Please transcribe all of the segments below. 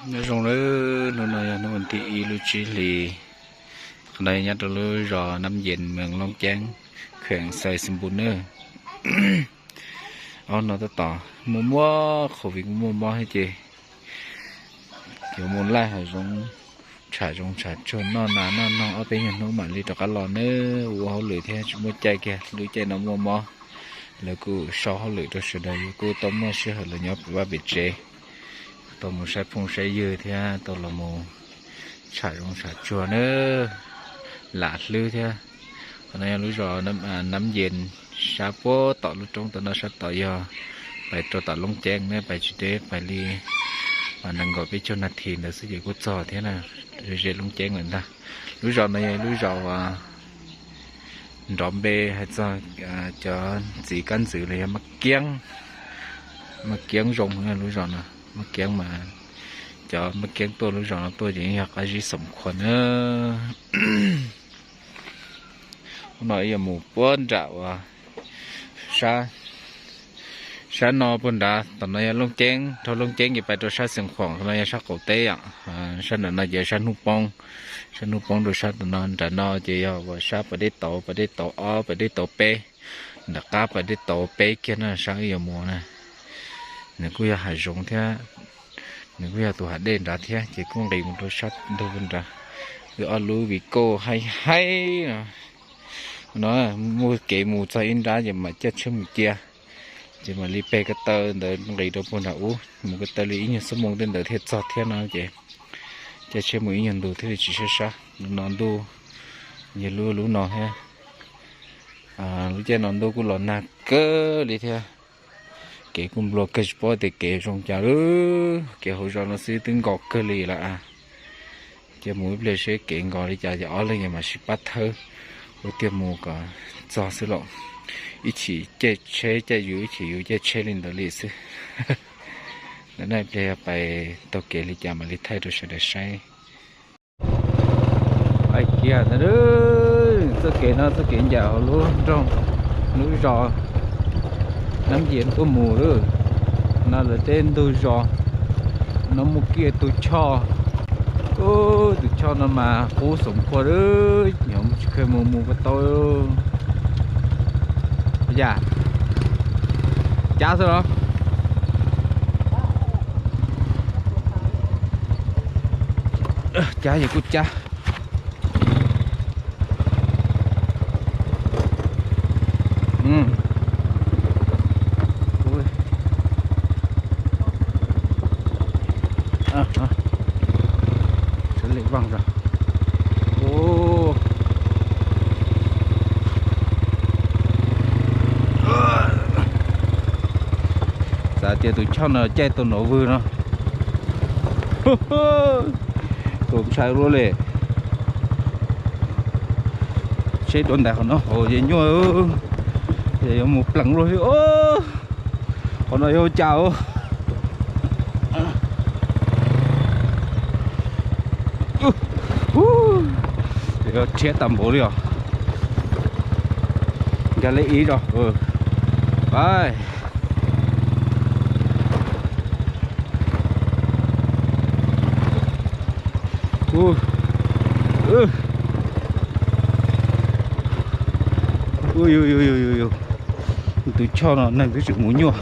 Nyob zoo nawb, hnub no yog hnub vas thib ib lub tsib hlis, qhov no nyob rau lub zos Nab Yees, moos Loob Ceeb, kheem Xais Xeem Npus nawb. Ob no tab tom muaj muab, covid kuj muaj mob thiab ces yuav mus laij hav zoov, tsham zoov tsham tsuag noj nas noj noog ob peb nyuag hnub mam li rov qab los nawb. Ua hauj lwm thiab tsis muaj caij kiag, lub caij no muaj mob, lawv kuj sau hauj lwm rau sawv daws, yus kuj tau muaj sij hawm los nyob pem vaj pem tsev, tau mus saib phooj saib ywg thiab tau los mus tsham zoov tsham tsuag nawb, lam hlwb thiab. Qhov no yog lub zos Nab Yees, sab puag tom lub roob tom no sab tod yog pais rau tom Loob Ceeb ne, pais tsis deb, pais li nees nkaum peb caug nas this ntawd xwb ces kuj txog thiab na, ze Loob Ceeb lawm ntag. Lub zos no yog lub zos nrov npe hais txog cov txiv kab ntxwv los yog Mab Kiab, Mab Kiab zoo lub zos no, Mab Kiab mas cov Mab Kiab tuaj lub zos no tuaj ces yeej yog qab zib xoom khuas na. Hnub no yuav mus puag nram uas sab, sab no puag nrad, tom no yog Looj Ceeb, dhau Looj Ceeb ces pais rau sab Xeev Khuam no yog sab qaum teb os. Sab nram no ces sab hnub poob, sab hnub poob rau sab tom no, nram no ces yog uas sab pas dej tauv, pas dej tauv ob, pas dej tauv peb, nram qab pas dej tauv peb kiag na sab wb yuav mus na. Nws kuj yog hav zoov thiab, nws kuj yog tus hav dej nrad thiab ces kuj nqis mus rau sab ntug nrad. Wb ob lub Vigo haib haib no, no muaj kev mus txog ib nrab ces mam caij tsheb mus cia, ces mam li peg ko taw ntawd nqis rau puag nram ub, mus ko taw li ib nyuag xuab moos tej ntawd thiaj txog thiab no ces caij tsheb mus ib nyuag ntu thiaj li tsis sab sab. No ntuj, yog lub lub no thiab, lub caij no ntuj kuj los nag kawg li thiab. Kev kuj nplua kawg, tsis paub tias kev zoo cas lawm, kev hauv zos no xwb twb nkos kawg li lawm. Ces mus ib pliag seb kev nkos li cas ces ob leeg mam sib pab thawb ua tiag mus kom txog xwb los. Ib chim caij tsheb caij yus, ib chim yus caij tsheb li ntawd li xwb. Ntawm no ib pliag yog pais taug kev li cas mam li thaij rau sawv daws saib. Pais kiag ntawd, txoj kev no txoj kev ncaim hauv lub nroog, lub zos Nab Yees tuaj mus lawm. No lawv tej ntug zos no muaj kiag tus choj, tus choj no mas qub xoom khuas lawm, nyob tsis kheev mus mus ko tau. Yam cab xwb los? Cab ces kuj cab. Sawv li vaj zog. Xav tias tus choj no caij tau nov vwg no. Tus ntshai luaj li. Seb dua ntais qhov no hauv ces nyuaj, ces yuav mus plees luaj li. Qhov no yuav cas? Rhiab tag npaum li os. Nkag li ib zog. Tus choj no neeg twb tseem mus nyuaj.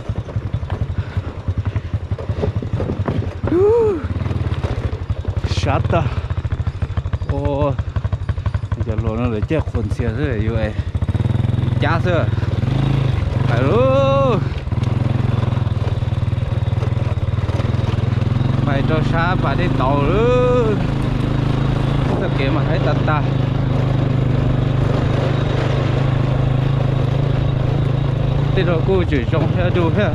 Sab tag. Cov hluas no lawv caij qhuas ntxhias xwb, yus cab xwb. Pais lauj, pais rau sab pas dej tauv lawm. Txoj kev mas haib tas tas. Tej no kuj tseem zoo thiab dub thiab.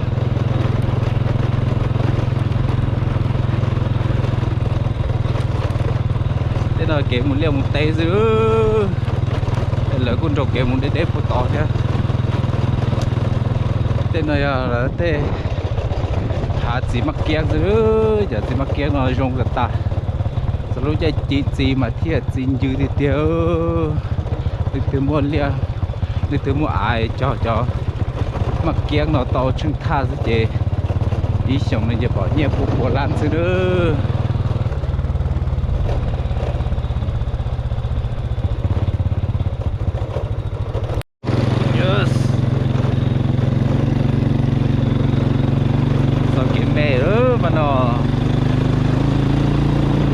Tej no kev mus liaj mus teb xwb, lawv kuj nrog kev mus deb deb puag tod thiab. Tej no yog lawv tej hav txiv maj kiab xwb, cov txiv maj kiab no zoo tas tas. Txog lub caij ci txiv mas thiaj txiv ncw tiag tiag. Leej twg muaj liaj, leej twg muaj av cog cov maj kiab no tau tsheej thaj xwb ces ib xyoos no ces pom nyiaj puv puas lab xwb nawb.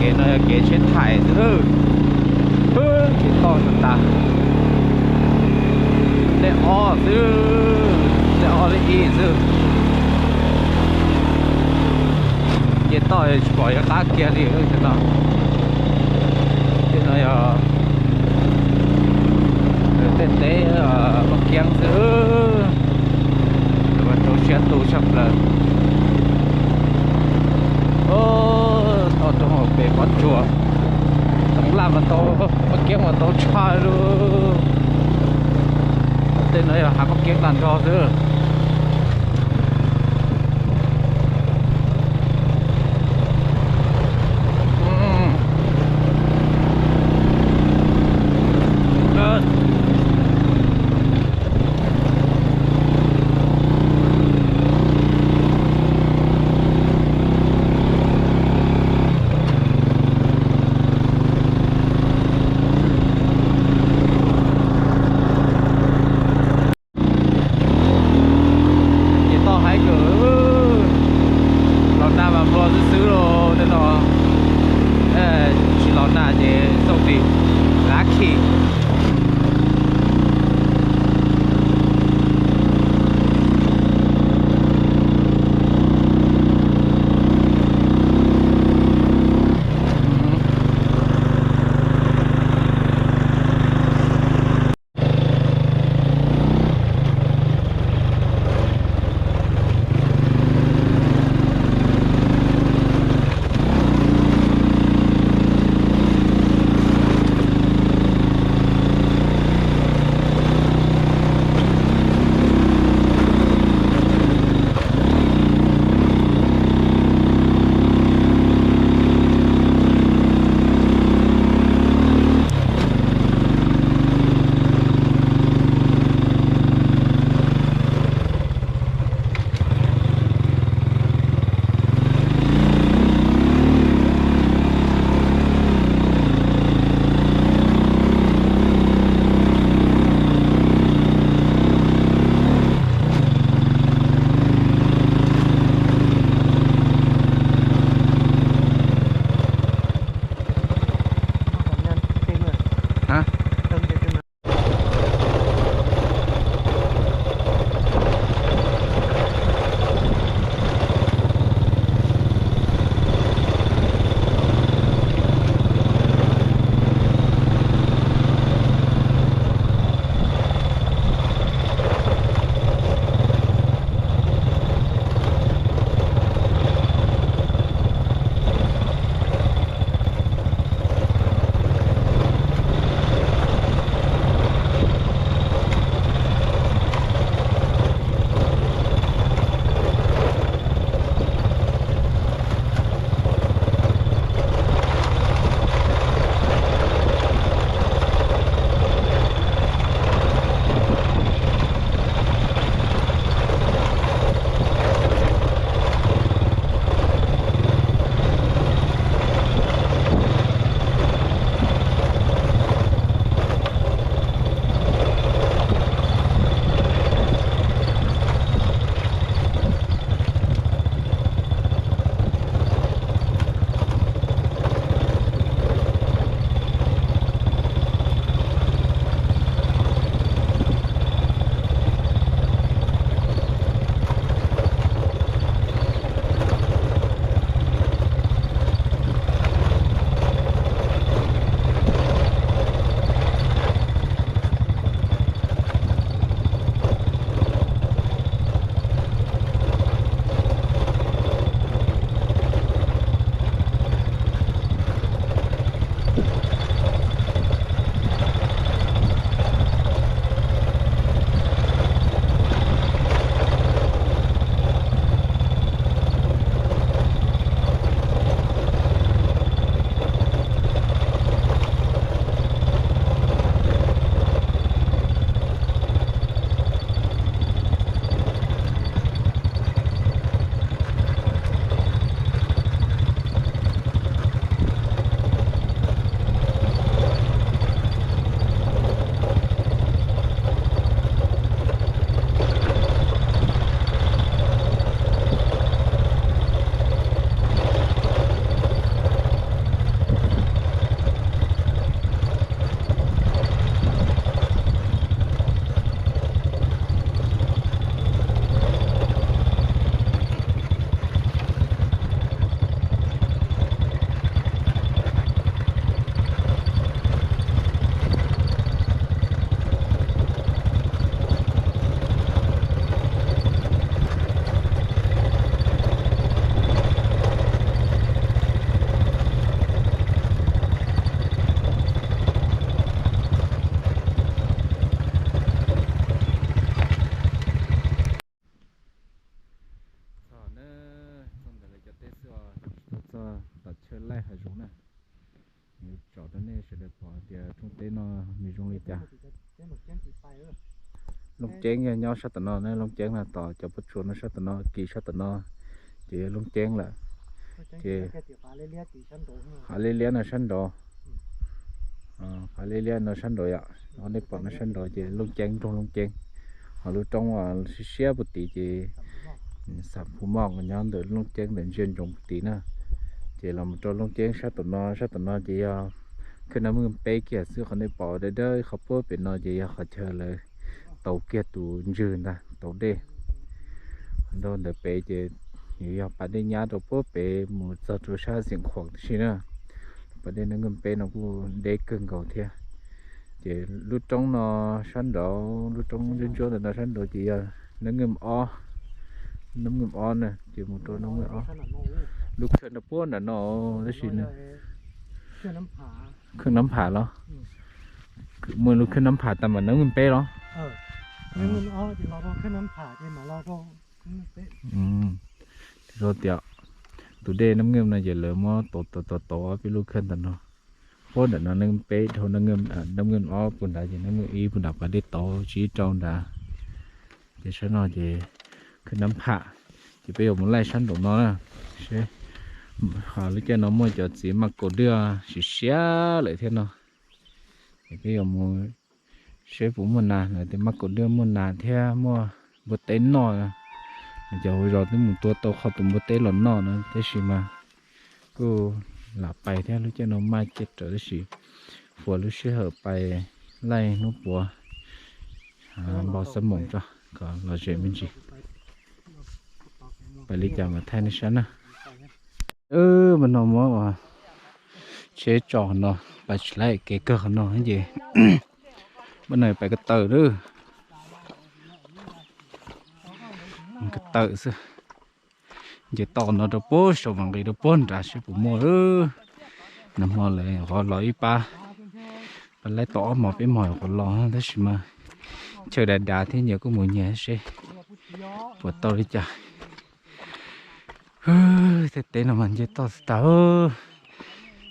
Kev no yog kev tsheb thaim xwb. Ces toj tas, dej ob xwb, dej ob dej ib xwb. Ces toj tsis pom yuav qab kiag li no. Tej no yog tej teb Vaj Kiab xwb. Rau siab tu tshaj plaws. Toj roob hauv pes pob tsuas, Toov Laj mas tau, Vaj Kiab mas tau tshaj lub. Tej no yog hav Vaj Kiab tag nrho xwb. Ces toj haib kawg, los nag mas nplua xwb xwb los tej no, tsis los nag ces txaus tis, lav khi. Laij hav zoov na, yuav tsom rau nej sawv daws pom tias rooj teb no nws zoo li cas. Looj ceeb yog nyob sab tom no ne, Looj Ceeb no tos cov pob tsuas no sab tom no, kis sab tom no, ces yog Looj Ceeb lawm. Ces hav liab liab no sab nraud, hav liab liab no sab nraud yom, nej pom no sab nraud ces Looj Ceeb, nroog Looj Ceeb. Ho lub roob siab siab puag tid ces Xam Phu Moj nyob ntawm Looj Ceeb ntawm ntsia ntsoov puag tid na. Ces los mus rau Looj Ceeb sab tom no, sab tom no ces yog khwb Nab Mej peb kiag xwb, qhov nej pom dawb dawb qhov puag pem no ces yog qhov chaw lawv tauv kiag tus ntswg ntag, tauv dej. Qhov nrog ntawd pem ces yuav yog pas dej nyab rau puag pem mus txog rau sab Xeem Khuam tib si na. Pas dej Nab Mej peb no kuj deb kawg nkaus thiab. Ces lub roob no sab nraud, lub roob ntsuab ntsuab ntawm no sab nraud ces yog Nab Mej ob, Nab Mej ob na, ces mus rau Nab Mej ob. Lub khw nrog puag nram no tab sis khw Nab Pham los, muaj lub khw Nab Pham tas mam Nab Mej peb los. Tias tus dej Nab Mej no ces lawv muab tauv tauv tauv ob peb lub khw ntawm no. Puag nram no Nab Mej peb dhau, Nab Mej ob puag nrad ces Nab Mej ib puag nrad pas dej tauv tsib rau nrad. Ces sab no ces khw Nab Pham, ces peb yuav mus laij sab nraum no na. Seb, lub caij no muaj cov txiv maj kaum dwj siav siav lawm thiab no. Ces peb yuav mus seb puas muaj nas, lawv tias maj kaum dwj muaj nas thiab muaj npua teb noj. Cov hauv zos twb mus tua tau qhov tus npua teb los noj no tab sis mas kuj lam pais thiab, lub caij no maj ciaj rawv tab sis fuas lub sij hawm pais laij hnub puav npau xab moos tso kom los zem me ntsis. Pais li cas mam thaij nej saib na. Mas no muab tsheb tso no, pais tsis laij kev kawg qhov no ces mas no pais ko taw lawm. Ko taw xwb. Nce toj no rau puag saum mas nqis rau puag nrad seb puas muaj. Nag hmo lawv qhov los ib pab, pab laib tau ob hmos peb hmos qhov los tab sis mas chaw dav dav thiab nyias kuj mus nyias seb puas tau li cas. Tej teb no mas nce toj tsis tag.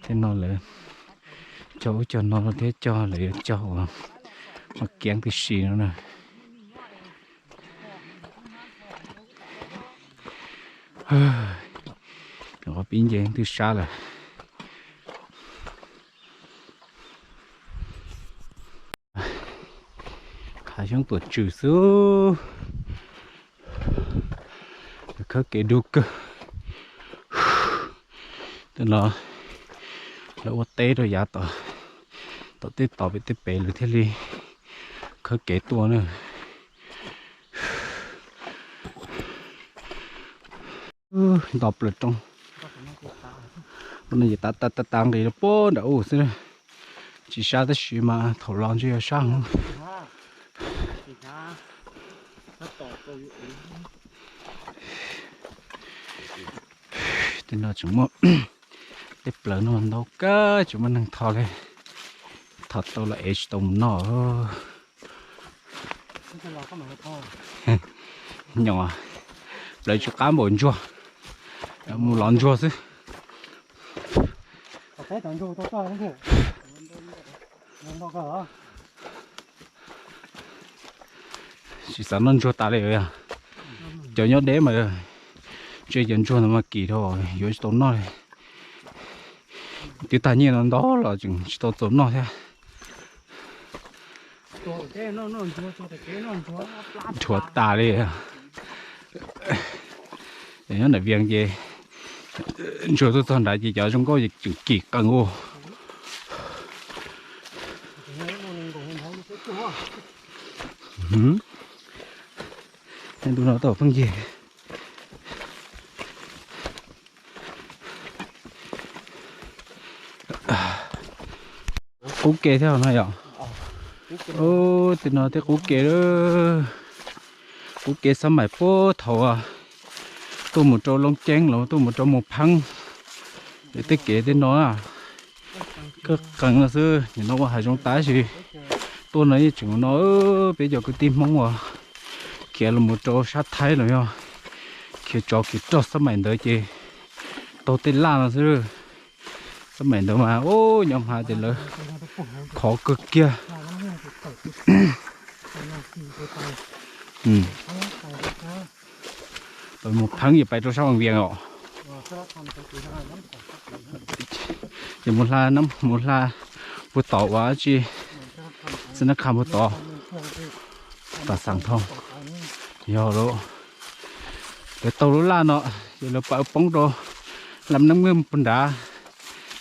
Tej no lawv cog ub cog no thiab cog lawv yuav cog uas mas kiav tib si no na. Qhov pib nce twb sab lawm. Hav xyoob tuam tswm xwb. Khawb kev dub kawg. Tej no lawv ua teb rau yav tom, tom tej tod pem tej pem lawv thiaj li khawb kev tuaj na. Nto plaws roob. Tus no ces tav tav tav nqis rau puag nram ub xwb. Tsis sab tab sis mas thaum los ntshe yuav sab heev. Tej no tseem muaj tej plawv no ntau kawg tseem muaj neeg tho li. Tho tau los ev tsis tau mus noj. Nyom, plawv tsis qab npaum ntsuag, mus los ntsuag xwb. Tsis xav noj ntsuag tas li os. Cov nyob deb mas ntshe cov ntsuag no mas kim dhau yuav tsis tau noj li. Twb tag nyiaj no ntau los tseem tsis tau txaus noj thiab. Dhuav tas li. Nyob nram Vias ces ntsuag tuaj txog nrad ces cov zoo nkauj ces tseem kim qees ua. Ntu no tau pheej yig. Qub ke thiab no yom. Tej no tej qub ke, qub ke xab maim puag thaum tuaj mus rau Loob Ceeb los tuaj mus rau Moos Pheeb. Tej kev tej no kawg qees no xwb, nim no ua hav zoov tas sis tuaj no yeej tseem no, peb cov kwv tij Hmoob uas khiav los mus rau sab Thaib los yog khiav tsov khiav rog xab maim ntawd ces taug tej laj no xwb. Tab meem ntawd mas ub, nyob hma tias lawv khov kawg kiag. Mus pheeb ces pais rau sab Vaj Vias os. Ces mus hla, mus hla puag tod ua dab tsi, xab nab kha puag tod, pas xaam thau. Yog lawm, lawv taug lub laj no, ces lawv pam poob rau lam neeb puag nrad,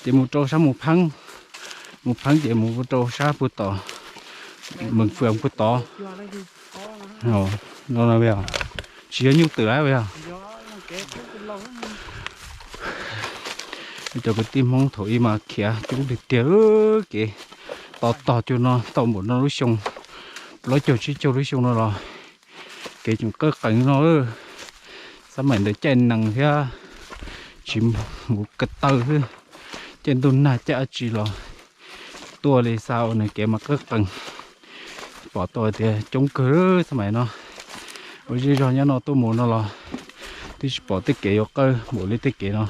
ces mus rau sab mus pheeb, mus pheeb ces mus rau sab puag tod, meem fwam puag tod. Tsis yog nyuj twm lawm yog. Cov kwv tij Hmoob thaum ub mas khiav coob tiag tiag, kev to tog cuag no tau npaum no lub xyoo, plaub caug tsib caug lub xyoo no los kev tseem qawj qees no. Xab maim ntawd caij nees thiab tsis mus ko taw xwb, caij ntuj nag caij dab tsi los tuaj li xa ua nws kev mas qawj qees. Pom tau tias coob kawg xab maim no, ua zej zog nyob no tuaj mus no los twb tsis pom tej kev yuav qawj npaum li tej kev no.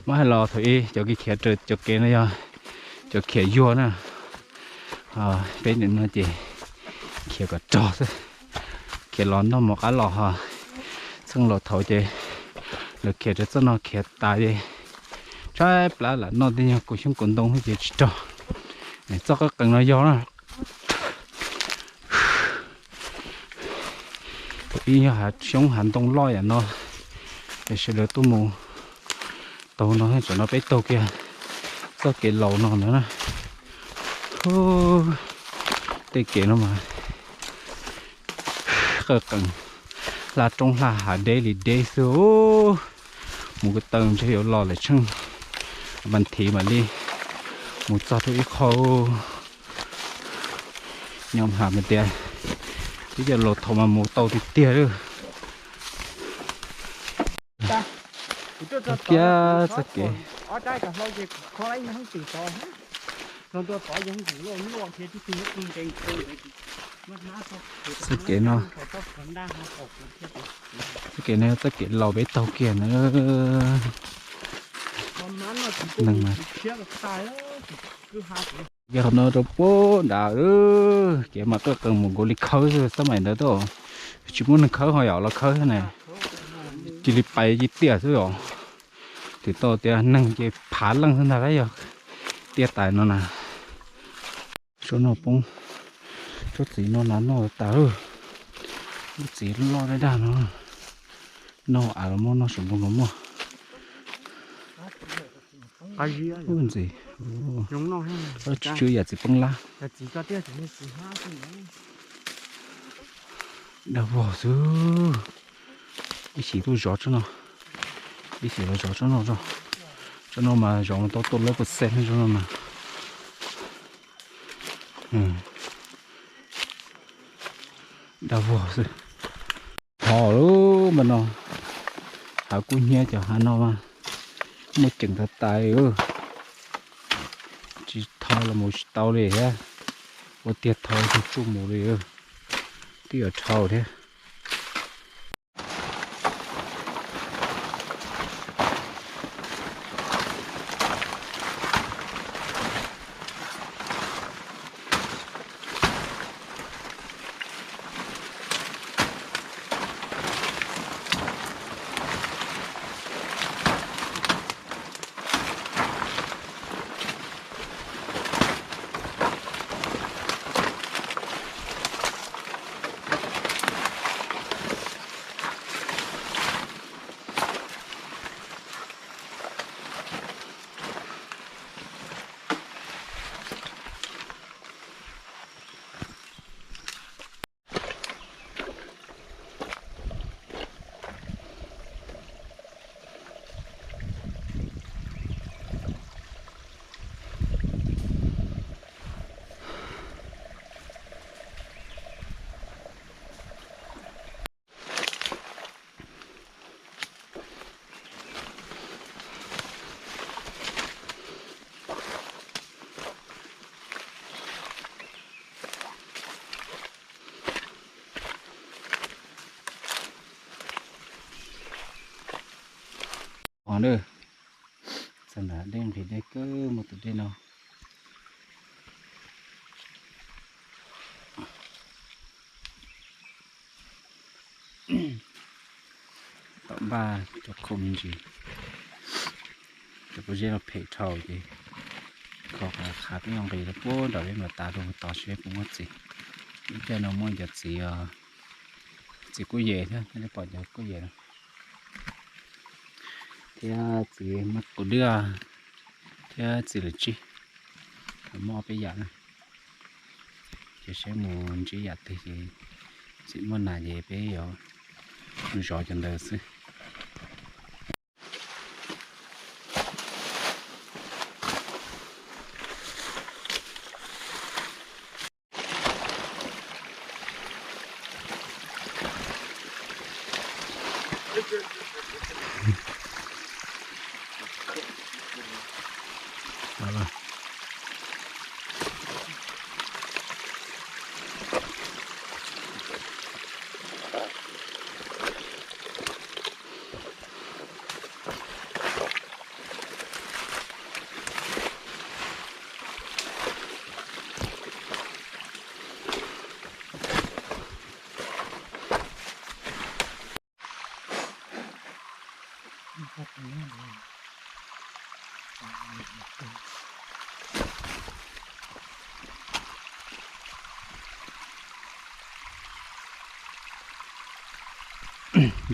Muab hais los thaum ub cov kev khiav raws cov kev no yog cov khiav yuag na. Peb nim no ces khiav kom rog xwb, khiav los noj mov qab los ho. Txheej laus thaud ces lawv khiav raws txoj no khiav tas ces tshaib plab lam noj tej nyuag kaus xyoob kaus ntoo ces tsis rog. Txoj qawj qees no yog na. Thaum ub yog hav xyoob hav ntoo loj yam no, es sawv daws tuaj mus taug no, tam no peb taug kiag txoj kev laus no ntag na. Tej kev no mas qawj qees, hla roob hla hav deb li deb xwb. Mus ko taw ntshe yuav los lawm tsheej, mas thiv mam li mus txog rau ib qho. Nyob hais tias twb yog laus thaum mas mus tau tiag tiag lawm. Kiag txoj kev, txoj kev no, txoj kev no yog txoj kev laus peb taug kiag na. Neeg mas, yog qhov no rau puag nrad, kev mas qawj qees mus nkaus li khawb xwb xab maim ntawd, tsis muaj neeg khawb ho yog los khawb xwb na, cia li pais cia tiaj xwb os. Twb tau tias neeg ces phav leej xwb ntag, yog tiaj tais no na. Tsob no poob, tsob txiv no na noj tas lawm. Lub txiv loj daj daj no, noj av los muaj, noj saum npoo los muaj. Ntxiv, tsw tsw yam txiv poob lab. Dag vog xwb. Ib chim tuaj zov tsob no, ib chim los zov tsob no tso. Tsob no mas zov mas tau tuaj lawm pes xees tsob no mas. Dag vog xwb. Hov lub npaj no, hav kub hnyiab cov hav no mas muaj ceem tas tas li. Tsis thau los mus tsis tau li thiab, ua tiag thau tsuj mus li, twb yuav dhau thiab. Dej, txog nram dej nqhis dej kawg, muaj tus dej no. Tom npaj cov khoom me ntsis, cov pob zeb no phem dhau ces kho qhov qhav peb yuav nqis rau puag nram peb mam tav rau tod seb puas muaj txiv. Ib pliag no muaj cov txiv, txiv kuj yem thiab, nej pom cov kuj yem no, thiab txiv maj quav dwb thiab txiv lwm tsib, muaj ob peb yam na. Ces seb mus ntsib yam twg ces txawm muaj nas ces peb yuav mus zov cov ntawd xwb.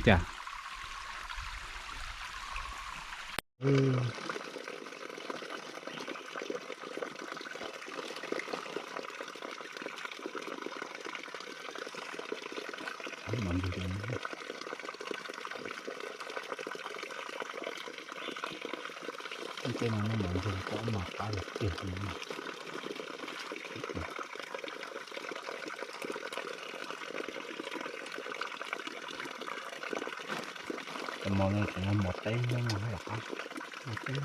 Cas Tej no muaj mov nrog pob mas qab tiag tiag. Cov mov no tseem yog mov teb nyob no, mov teb.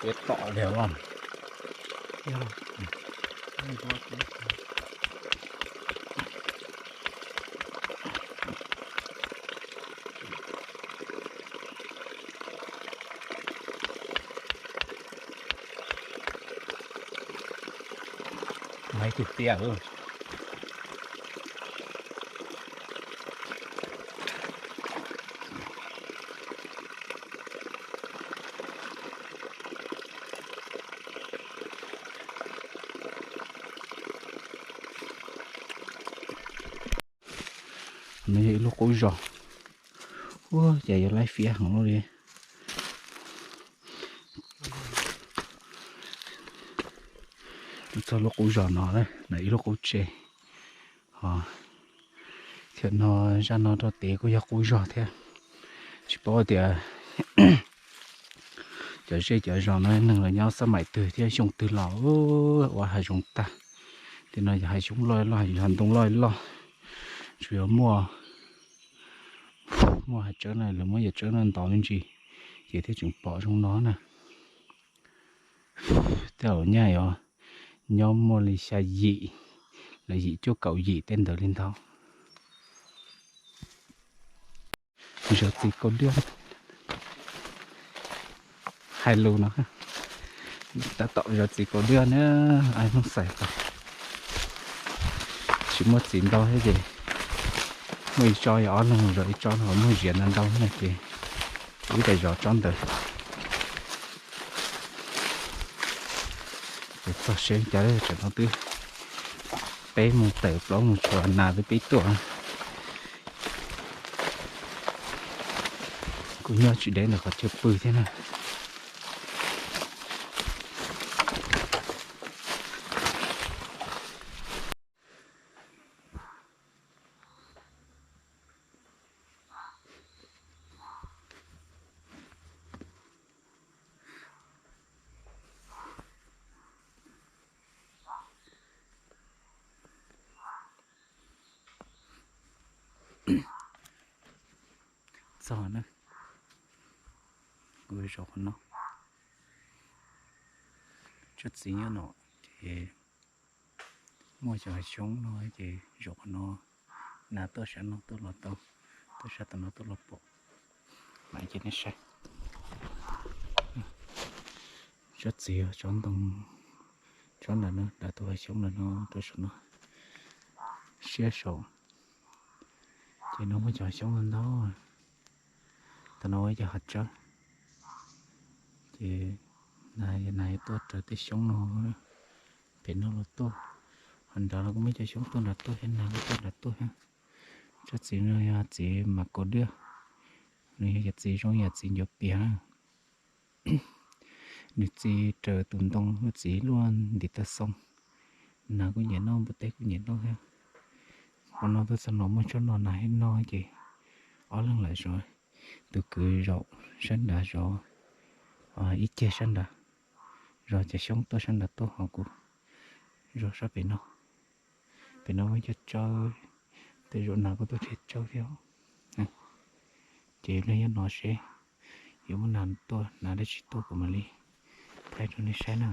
Fiab tom li os. Maiv tiag tiag. No yog ib lub qub zos. Ua cas yuav laib fiab heev li. Txog lub qub zos no na, ib lub qub tsev. Ho thiab no, zaj no rau tid kuj yog qub zos thiab. Tsis paub tias cov zej cov zos no neeg los nyob xab maim twg thiab xyoo twg los ua hav zoov tag. Tej no yog hav xyoob loj loj, yog ntoo loj loj, tsuas yog muaj, muaj hav tsawb no, lawv muab yam tsawb no ntov me ntsis, ces thiaj tseem pom zoo no na. Tej zaum nyaj yuav nyob muaj li xya yim, los yim cuaj kaum yim tej ntawd li ntawd. Zov txiv kaus dwj, hais lus no, tab tom zov txiv kaus dwj na, ai Hmoob Xais tau. Tsis muaj txiv ntau thiab ces muaj ib tsob, yog ob leeg zov ib tsob no muaj ziav ntau ntau na ces wb tau zov tsob ntawd. Ces txog seb cas, tam no twb peb moos tawm, plaub moos tshuav, nas twb pib tuaj. Nyob tsis deb ntawm qhov chaw pw thiab na. Txog na, kuv zaum qhov no, tsob txiv nyob no, ces muaj cov hav xyoob no ces zaum qhov no, nas tuaj sab no tuaj los tau, tuaj sab tom no tuaj los pom. Mas ces nej saib, tsob txiv, tsob ntoo, tsob ntawm no, dav tus hav xyoob ntawm no rau saum no, siab saud. Ces no muaj cov hav xyoob ntau ntau. Tam no ua ib co hav tsawb, ces nas, nas tuaj raws tej xyoob no pem no los tuaj. Ho nrad los kuj muaj cov xyoob tuaj nrad tuaj thiab, nas kuj tuaj nrad tuaj thiab. Tsob txiv no yog txiv mas kaus diaj, nws yog yam txiv zoo yam txiv ncuav pias na. Nws txi raws tus ntoo, luaj txiv luaj ntiv taw xoo. Nas kuj nyiam noj, npua teb kuj nyiam noj thiab. Qhov no tuaj txog no muaj tsob no nas thiab no ces ob leeg lawm zov, tus kwv zaum sab nrad zov ib ceg sab nrad, zov cov xyoob tuaj sab nrad tuaj, ho kuv zov sab pem no. Pem no muaj cov tsawb, tej zaum nas kuj tuaj nrhiav tsawb thiab. Ces nej nyob no seb yuav muaj nas tuaj, nas dab tsi tuaj kuv mam li thaij rau nej saib na.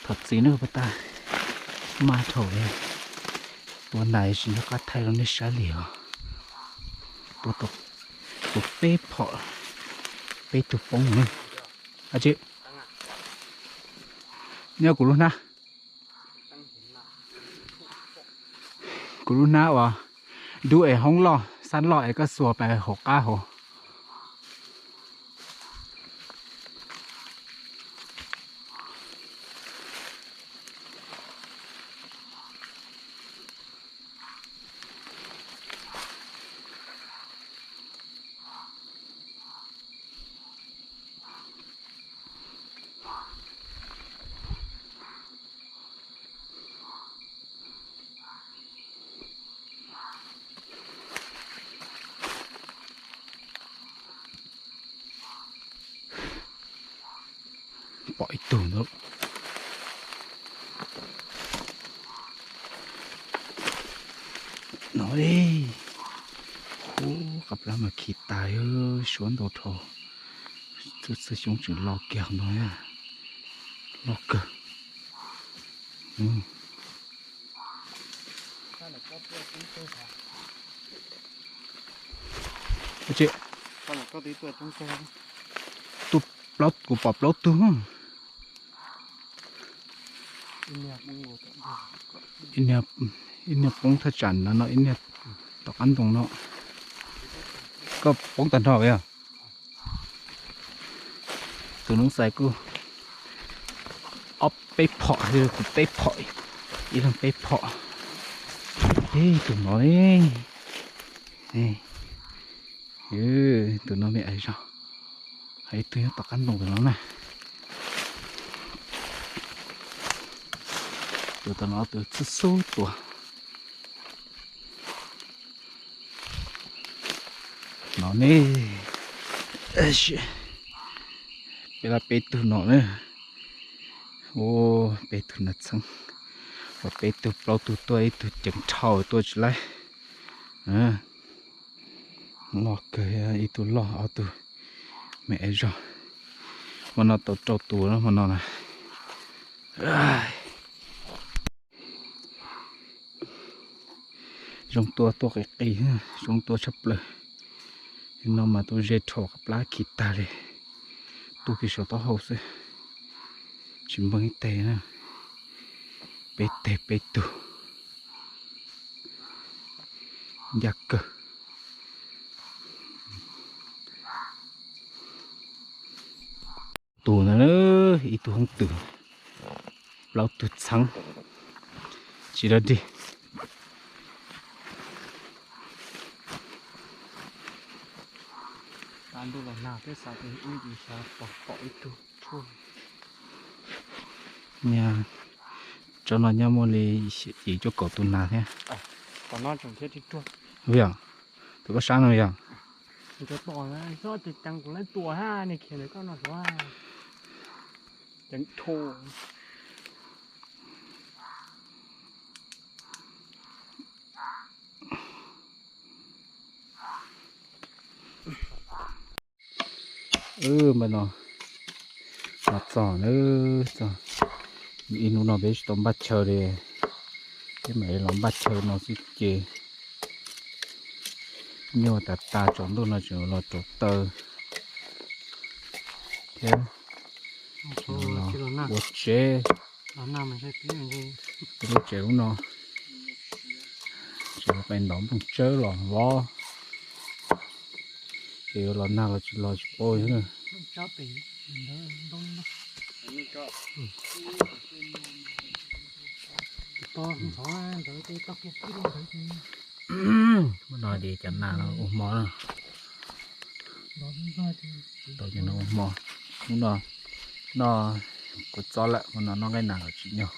Thov txim nawb puag ta, maj dhau li. Tua nas tsis nco qab thaij rau nej saib li os. Tua tau peb phom, peb tug poob ne. Ab tsi, nyob kuv lub hnab, kuv lub hnab uas dub es hoob loj xab loj es koj xuas pais hauv qab hauv. Pom ib tug ntag. No, ub, qab plab mas khi tas, suab ntau dhau. Txhua txhua xyoo tseem los kiag no, loj kawg. Tsi, kuv pom plaub tug. Ib niag poob thaj tsam no, no ib niag tom qab ntoo no. Koj poob tag nrho yog? Tus noob xais kuj Ob peb phom, tus peb phom, ib leeg peb phom. Ib tug no ne, tus no me ais zog, ib tug nyob tom qab ntoo tus no na. Tus tom no tus xub xub tua no ne. Peb lab peb tug no na. Ua peb tug nas txheeb, ua peb tug plaub tug tuaj, ib tug ceev dhau tuaj tsis laib. Loj kawg, ib tug loj ob tug me es zog. Hmo no tau rau tus hmo no na. Zoo tua tuaj qis qis, zoo tua tshaj plaws. No mas tua ze rho qab plab khi tag li, tuaj kiag saum taub hau xwb, tsis npeeg ib teg na. Peb teg peb tug, ncaj kawg. Tus ntawd, ib tug hoob twm, plaub tug txheeb, tsis dog dig. Tsob no nyob muaj li yim cuaj kaum tus nas thiab. Yog, tus koj sab no yog. Wb npaj no los txog na, txog ib hnub no peb tsis tau npaj chaw li, peb mam li los npaj chaw no xwb ces nyuaj tas tas, tsaus ntuj no tseem los rauv taws thiab ua tsev. Peb lub tsev lub no tseem pais ntov nplooj tsawb los vov, ces yuav los nag los tsis los tsis paub. Hnub no ces cov nas no ua hmo na. Tau ces no ua hmo. Hnub no noj kua txob lawm, hmo no noj nqaij nas los tsis nyog.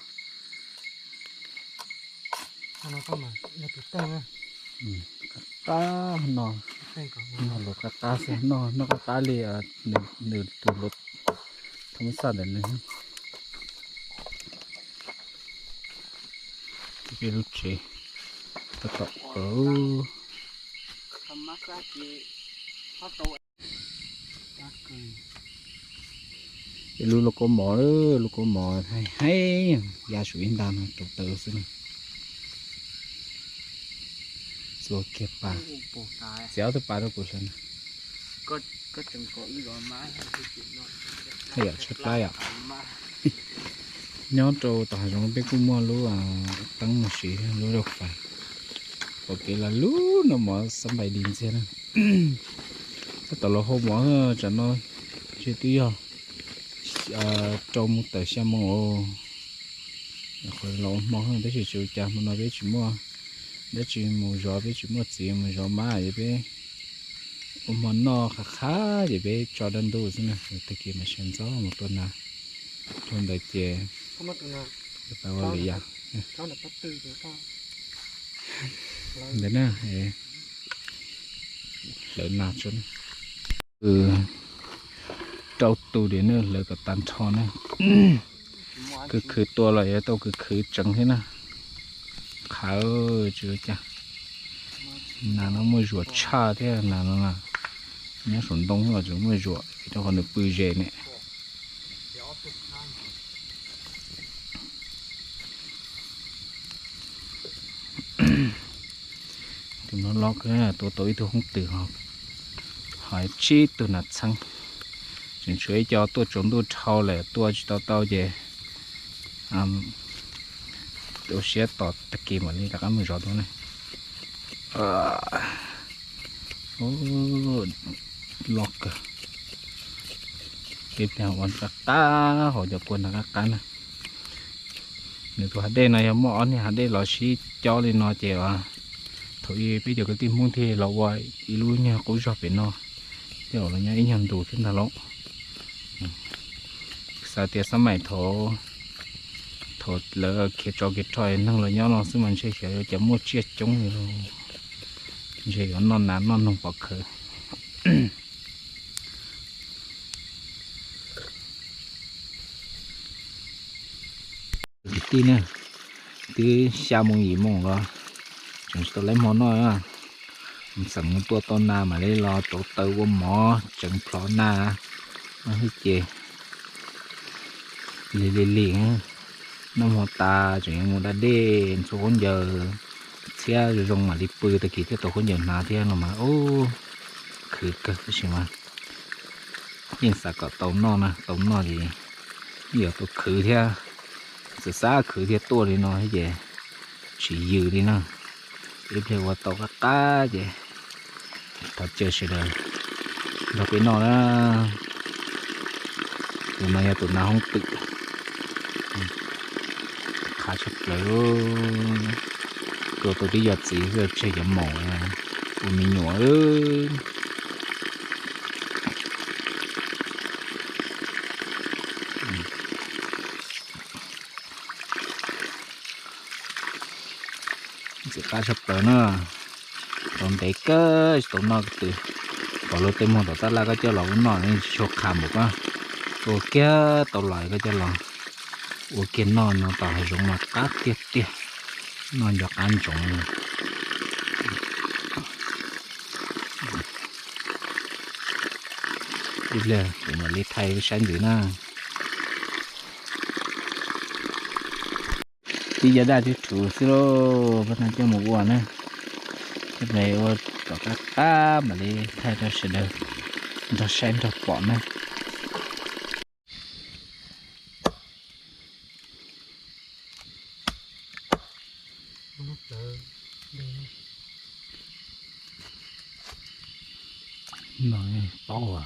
Qab qab no, noj los qab qab xwb, noj qab qab li nws tus thoob xaj ntawm nws. Peb lub tsev tab tom qawv. Peb lub lauj kaub mov, lauj kaub mov haib haib, ya saum ib nta no rauv taws xwb na. Xuas kiag pas, txiav ob tug pas rau kuv sawv na. Haj yam tshaib plab yom. Nyob rau tom hav zoov peb kuj muaj lub teeb no siv, lub lauj fais, pom kev los lub no mov xab npais di ntxiag na. Tab tom los hau mov tsam no ntshe twb yog rau mus tawm xya moo os. Qhov los ua hmo tab sis tsis ua cas, hmo no peb tsis muaj dab tsi mus zov, peb tsis muaj txiv mus zov mab, ces peb ua hmo noj qab qab ces peb tso dab ntub xwb na. Tag kis mas sawv ntxov mus tua nas. Rau ntawd ces peb ua li yam ntawd na, hlawv nas tso. Rau tus diam na, hlawv kom tag nrho na. Khwv khwv tua los yuav tau khwv khwv tseev thiab na. Qhav tsis ua cas. Nas no muaj zuam tshaj thiab, nas no nyob saum ntoo los tseem muaj zuam rau qhov nws pw ze ne. Tus no loj kawg, tua tau ib tug hoob twm, ho tsib tug nas txheeb. Tseem tshuav ib co tuaj tsaus ntuj dhau lawm tuaj tsis tau tau ces ua siab tos tag kis mam li rov qab mus zov dua na. Loj kawg. Peb pliag ua qab qab hauv cov kua ntawd qab qab na. Nws tus hav dej no yog muaj ob niag hav dej los sib cob li no ces thaum ub peb cov kwv tij Hmoob thiaj los ua ib lub nyuag qub zog pem no, thiaj los nyob ib nyuag ntu thiab ntag lauj. Xav tias xab maim thaum, thaum lawv khiav tsov khiav rog neeg los nyob no xwb mas ntshe xyov yuav cas muaj tsiaj coob li, ntshe yuav noj nas noj noog pov khawv. Kwv tij na, twb xya moo yim moo los tseem tsis tau lawv hmo noj. Xeem mus tua tau nas mam li los rauv taws ua mov tseev plhov nas, ces lig lig lig, noj hmo tas tseem yuav mus da dej ntxhua khaub ncaws, txhiab zoo zoo mam li pw, tag kis thiaj tau khaub ncaws hnav thiab no mas, khwv kawg tab sis mas yeej xav kom tau noj na, tau noj ces yeej yuav tau khwv thiab, xav xav khwv thiaj tuaj li no thiab ces tsis yws li na. Ib pliag ua tau qab qab ces thov caw sawv daws nrog peb noj na. Tus no yog tus nas hoob twm, qab tshaj plaws, tua tau tib yam txiv xwb tseg cov maum ua me nyuam. Ntxim qab tshaj plaws na, tau ntev kawg tsis tau noj ko tw. Pom luag tej muag tom tab laj koj coj los ua noj tsis tshua qha npaum koj tua kiag tau los koj coj los ua kiag noj no tau hav zoov mas qab tiag tiag, noj nco qab ntsoov li. Ib pliag kuv mam li thaij saib ntxiv na. Tib cov daj cub rhuv xwb lauj, pab no coj mus ua na. Coj mus ua kom qab qab mam li thaij rau sawv daws nrog saib nrog pom na. No paub as.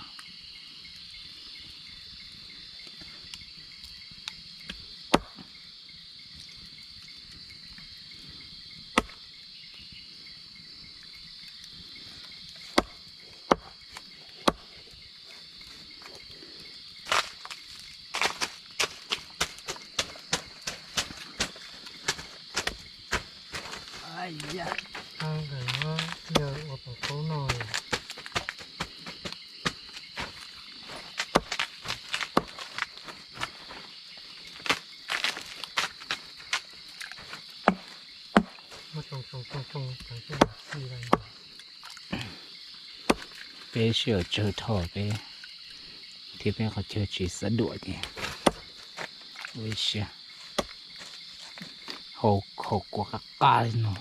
Peb sib haum tsawg dhau peb thiab peb qhov chaw tsis xav duam ces ua ib siab hau khaus kua qab qab li no.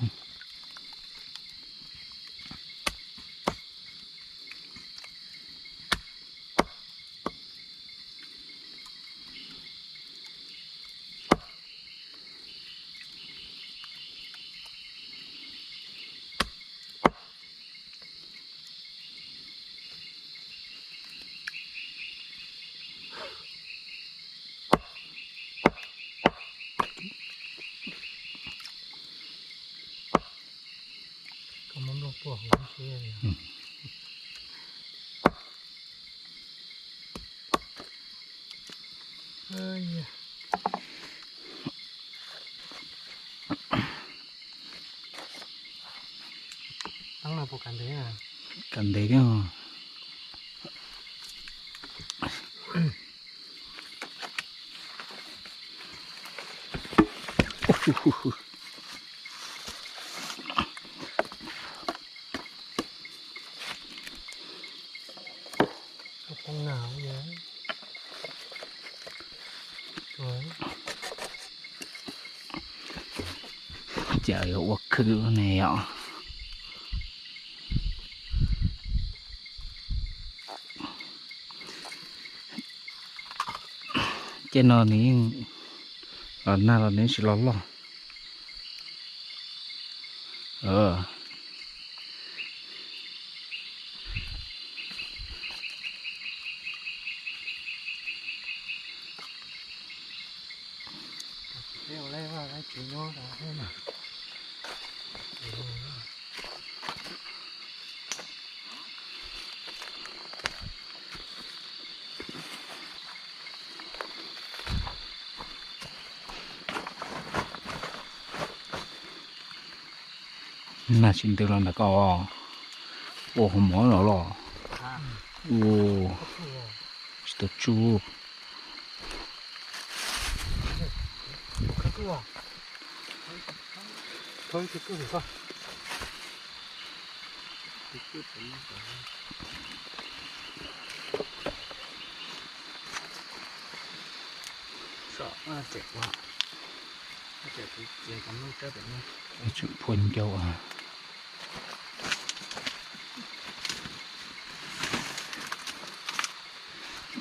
Kam ntev thiab. Cas yuav ua khwv ne yom. Ces no nws yeej los nag los nws tsis los loj. Nag tsis ntws los ntawm ko, ua hauv mov los los. Ua tsis tau tsuj. Tseem phua ncau.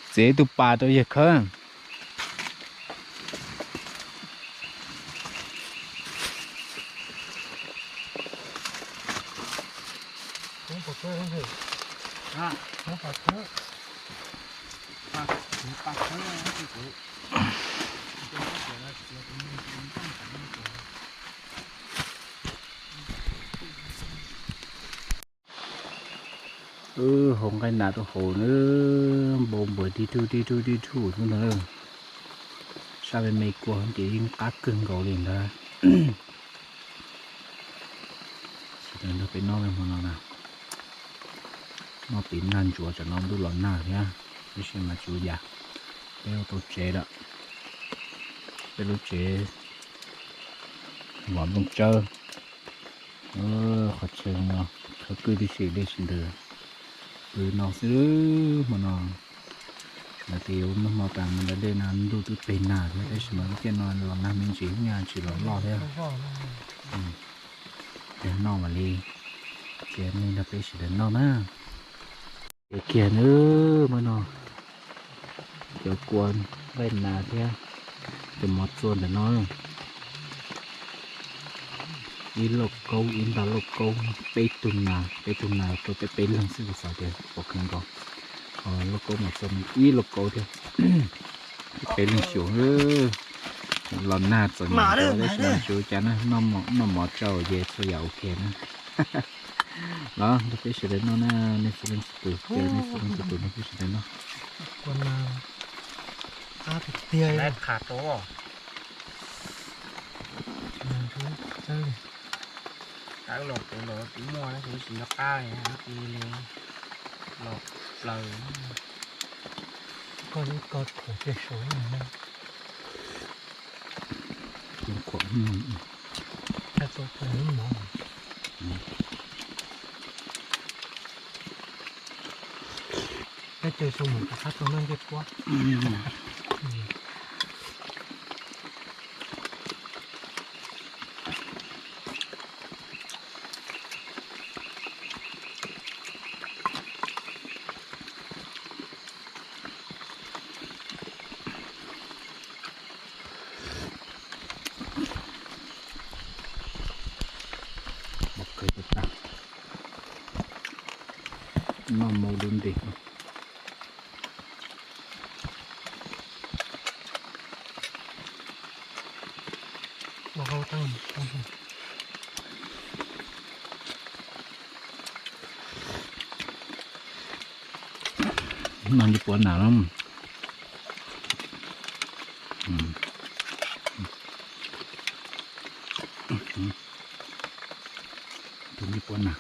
Txiav tus pas rau yawg khawb. Wb hau nqaij nas rau hauv na, npau npuas tib rhuj tib rhuj tib rhuj xwb ntag. Sab me me kua ces yeej qab kawg nkaus li ntag. Sawv daws nrog peb noj hmo no na, noj tiv nag ntsuav tsam no ntuj los nag thiab, tab sis mas tsis ua cas, peb ua tau tsev lawm. Peb lub tsev vov nplooj tsawb, qhov chaw no khawv kawg tib si li sawv daws. Pw no xwb hmo no. Lawv tias yuav noj hmo tas mus da dej no ntuj twb peg nag thiab, tab sis mas lub caij no los nag me ntsis nyaj tsis los loj thiab. Yog noj mam li txiav nej nrog peb sawv daws noj na. Ces kiag nawb, hmo no cov kua nqaij nas thiab cov mov txua ntawm no. Ib lauj kaub, ib nta lauj kaub, peb tug nas, peb tug nas rau peb peb leeg xwb, kuv xav tias pom kheev nkaus. Ho lauj kaub mas txua ib lauj kaub thiab, peb leeg xyuas. Los nag txom nyem tab sis mas tsis ua cas na, noj mov tsau ces txhua yam ok na. Los nrog peb sawv daws noj na, nej txhua leej txhua tus, nej txhua leej txhua tus nrog peb sawv daws noj. Qab tiag tiag. Qab los tus los tus muaj na, tus tsis nco qab li, los plaws. Koj lub ko khuam kiag saud na. Khuam, khuam lub mov. Peb caw xyoo mus rov qab tau noj ncej puab. Noj moo dub nti. Noj ncej puab nas lawm. Tus ncej puab nas.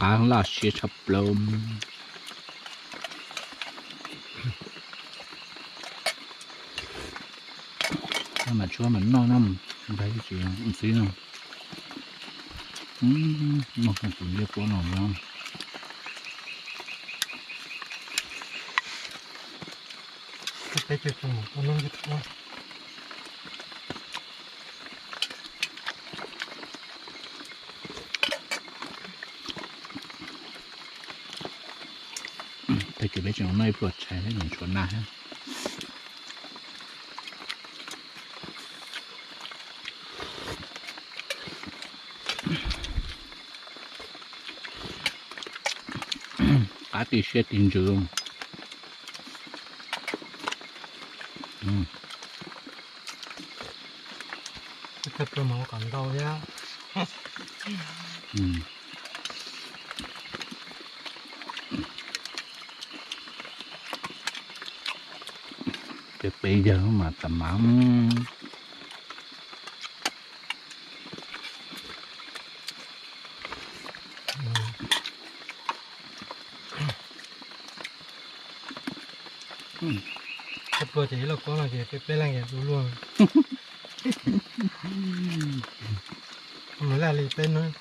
Qab laj siab tshaj plaws. Mas tshuab mas noj no, npaj ib tsis ntxwv no. Noj tus ncej puab no. Tag kis peb tseem noj ib pluag tshais thiab, tshuav nag thiab. Qab tig siab tig ntsws. Tag pluas mas ua kom ntau thiab. Peb peb yawg mas tas mas. Tag pluas ces ib lauj kaub no ces peb peb leeg ces du luaj. Mus laj li peb hnub.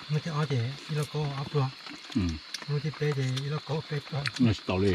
Hnub thib ob ces ib lauj kaub ob pluas. Hnub thib peb ces ib lauj kaub peb pluas. Tsis tau li.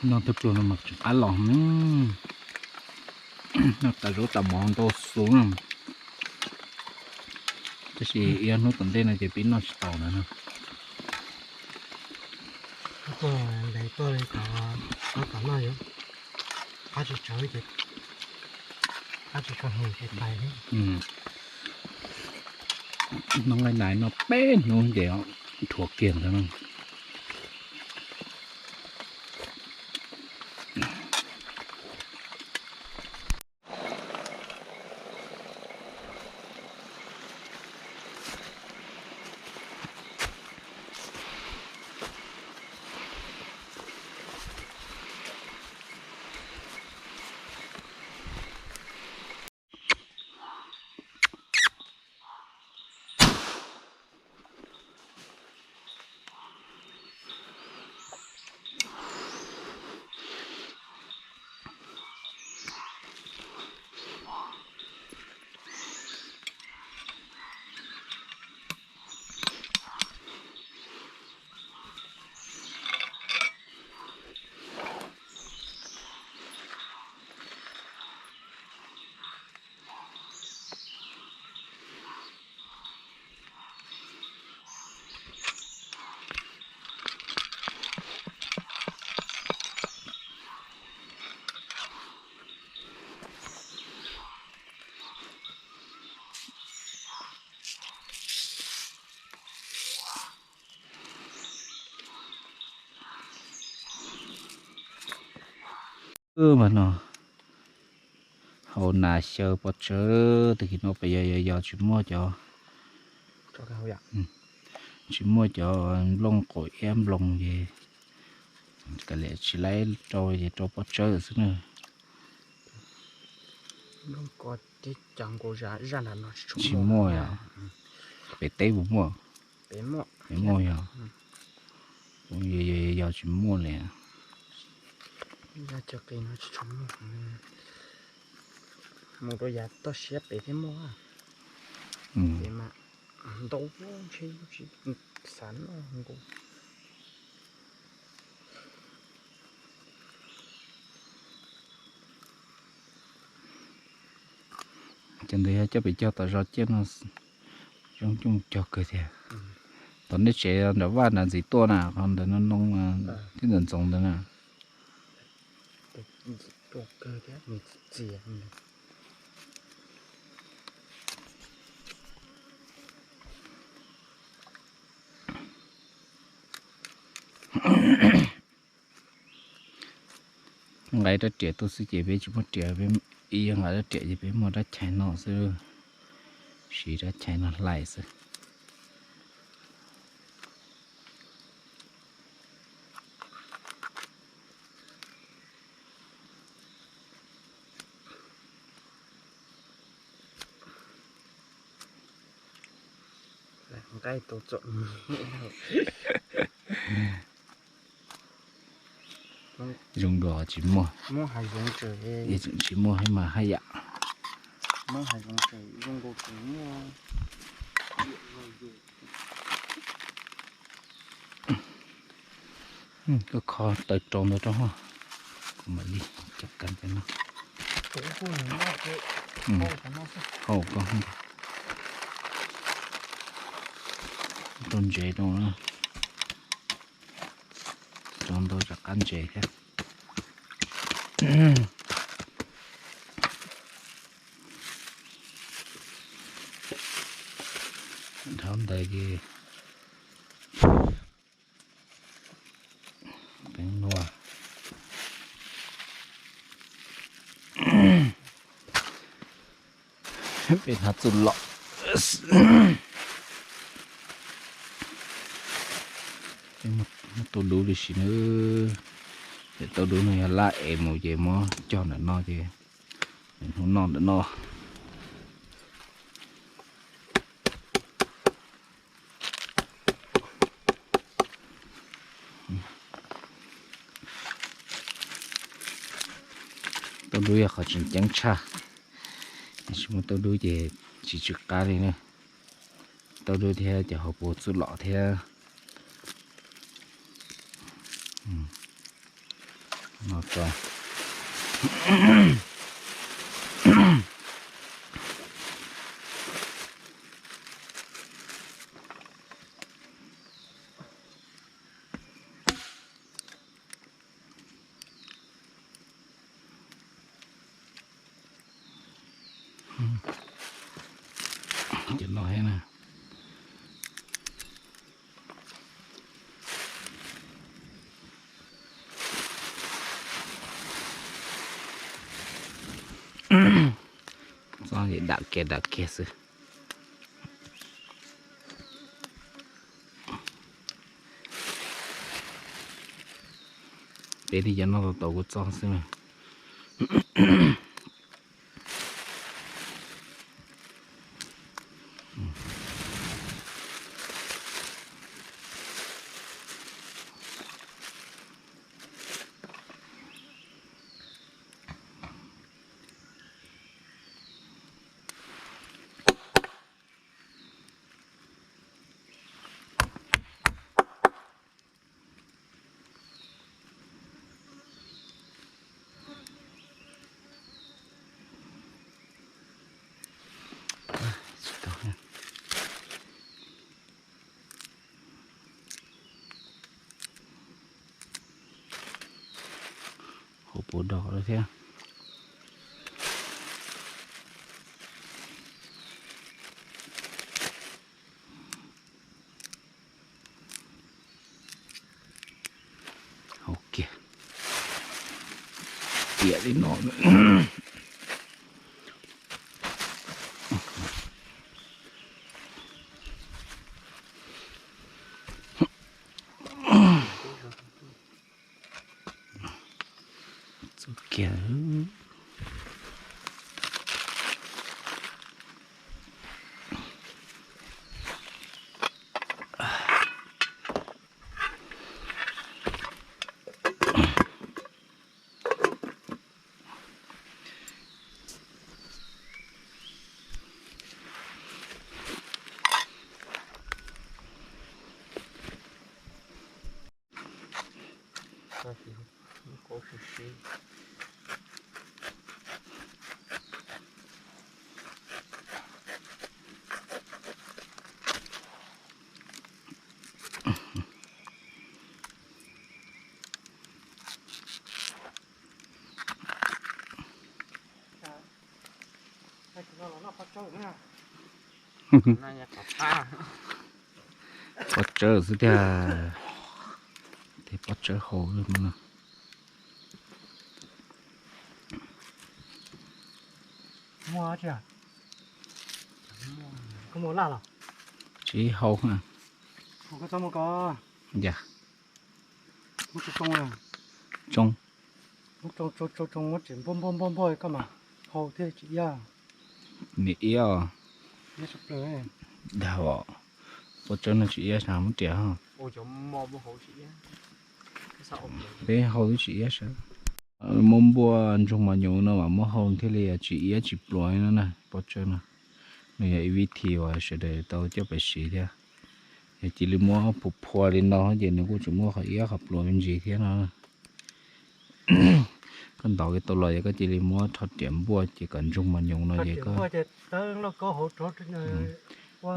Noj tag pluas no mas tseem qab los. Noj tas zaub tas mov ntau xu na. Tab sis ib ob hnub tom ntej no ces peb noj tsis tau lawm no. Tuaj ntev tuaj li tau tom noj yuav qab tsis tsawv ces qab tsis tsawg mus ces pais. Noj nqaij nais no peb hnub ces dhuav kiag ntawd no. Mas no hauv nas xyaw pob tsawb, tag kis no pas yog yog yog tsis muaj cov, tsis muaj cov nplooj qaum iab nploos ces kav liam tsis laib rau ces rau pob tsawb xwb na. Tsis muaj yog, pem teb puas muaj? Pem muaj yog, yog tsis muaj li. Mus rau yav toj siab pem thiab muaj. Pem mas ntau ntshe tsis xav noj nkaus. Cov ntawd yog coj pem cog tom zos ciaj no, zoo coj mus cog kawg thiab. Tom nej tsev nram vaj nram ntxiv tuaj na, qhov ntawd no no thiab ntawm ntxoov ntawd na. Nqa rab riam tuaj xwb ces peb tsis muaj riam, peb ib yam nqa rab riam ces peb muaj rab chais no xwb, siv rab chais no hlais xwb. Nqaij tau txom nyem. Zoo dua tsis muaj, tsis muaj hab mas haj yam. Koj kho taw rau ntawd rau ho, kuv mam li cov kab cov no. Hau koj rau ntsev rau, rau ntau rov qab ntsev thiab. Dhau ntawd ces peeb luaj. Peb hnov txuj lom. Muab tauj dub li si nawb. Ces tauj dub no yog laj es mus ces muab cog ntawm no ces hnub noj ntawm no. Tauj dub yog qhov tseem ceeb tshaj, tsis muaj tauj dub ces tsis tsw qab li na. Tauj dub thiab cov hauv paus txuj lom thiab. Cov no thiab na. Txob ces dam kiag dam kiag xwb. Peb thiaj cov noj tau tau kuv txob xwb na. Hauv paus dog lawm thiab. Hau kiag. Tiam li no. Txuj kiag. Pob tsawb xwb tiag, tej pob tsawb hau no. Tsis hau. Yog. Tsoo. Muab tseem npog npog npog koj mas hau thiaj tsis iab. Nim iab os. Dag os. Pob tsawb no tsis iab, muab riam. Peb hau twb tsis iab sab. Muab npuaj ntsoog mos nyoos no mas muab hau thiaj li tsis iab tsis pluav no na, pob tsawb no. Nws yog ib vib thi uas sawv daws tau coj pais siv thiab. Yog cia li muab phua phua li no ces nws kuj tseem muaj qhov iab qhov pluav me ntsis thiab no. Koj ntov kiag tau los ces koj cia li muab rho riam npuaj ces kom ntsoog mos nyoos no ces koj, ua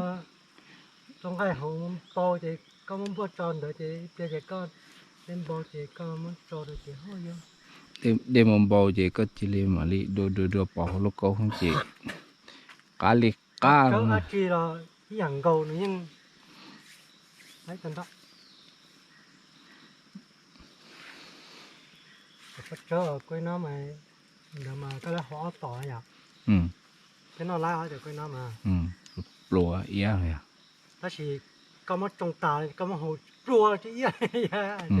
rau nqaij hauv npau ces koj muab npuaj tso ntawd ces ib pliag ces koj dej npau ces koj muab tso rau ces hauj yog. Dej muab npau ces koj cia li mam li dua dua dua pov hauv lauj kaub ces qab li qab. Dab tsi los ib yam nkaus nws yeej laib tag nrho. Pob tsawb kuj no mas, ntawd mas koj lawv hau ob tom yom. Thiab noj lab cov kuj no mas pluav iab yom. Tab sis koj muab tsoo tas koj muab hau pluav tsis iab,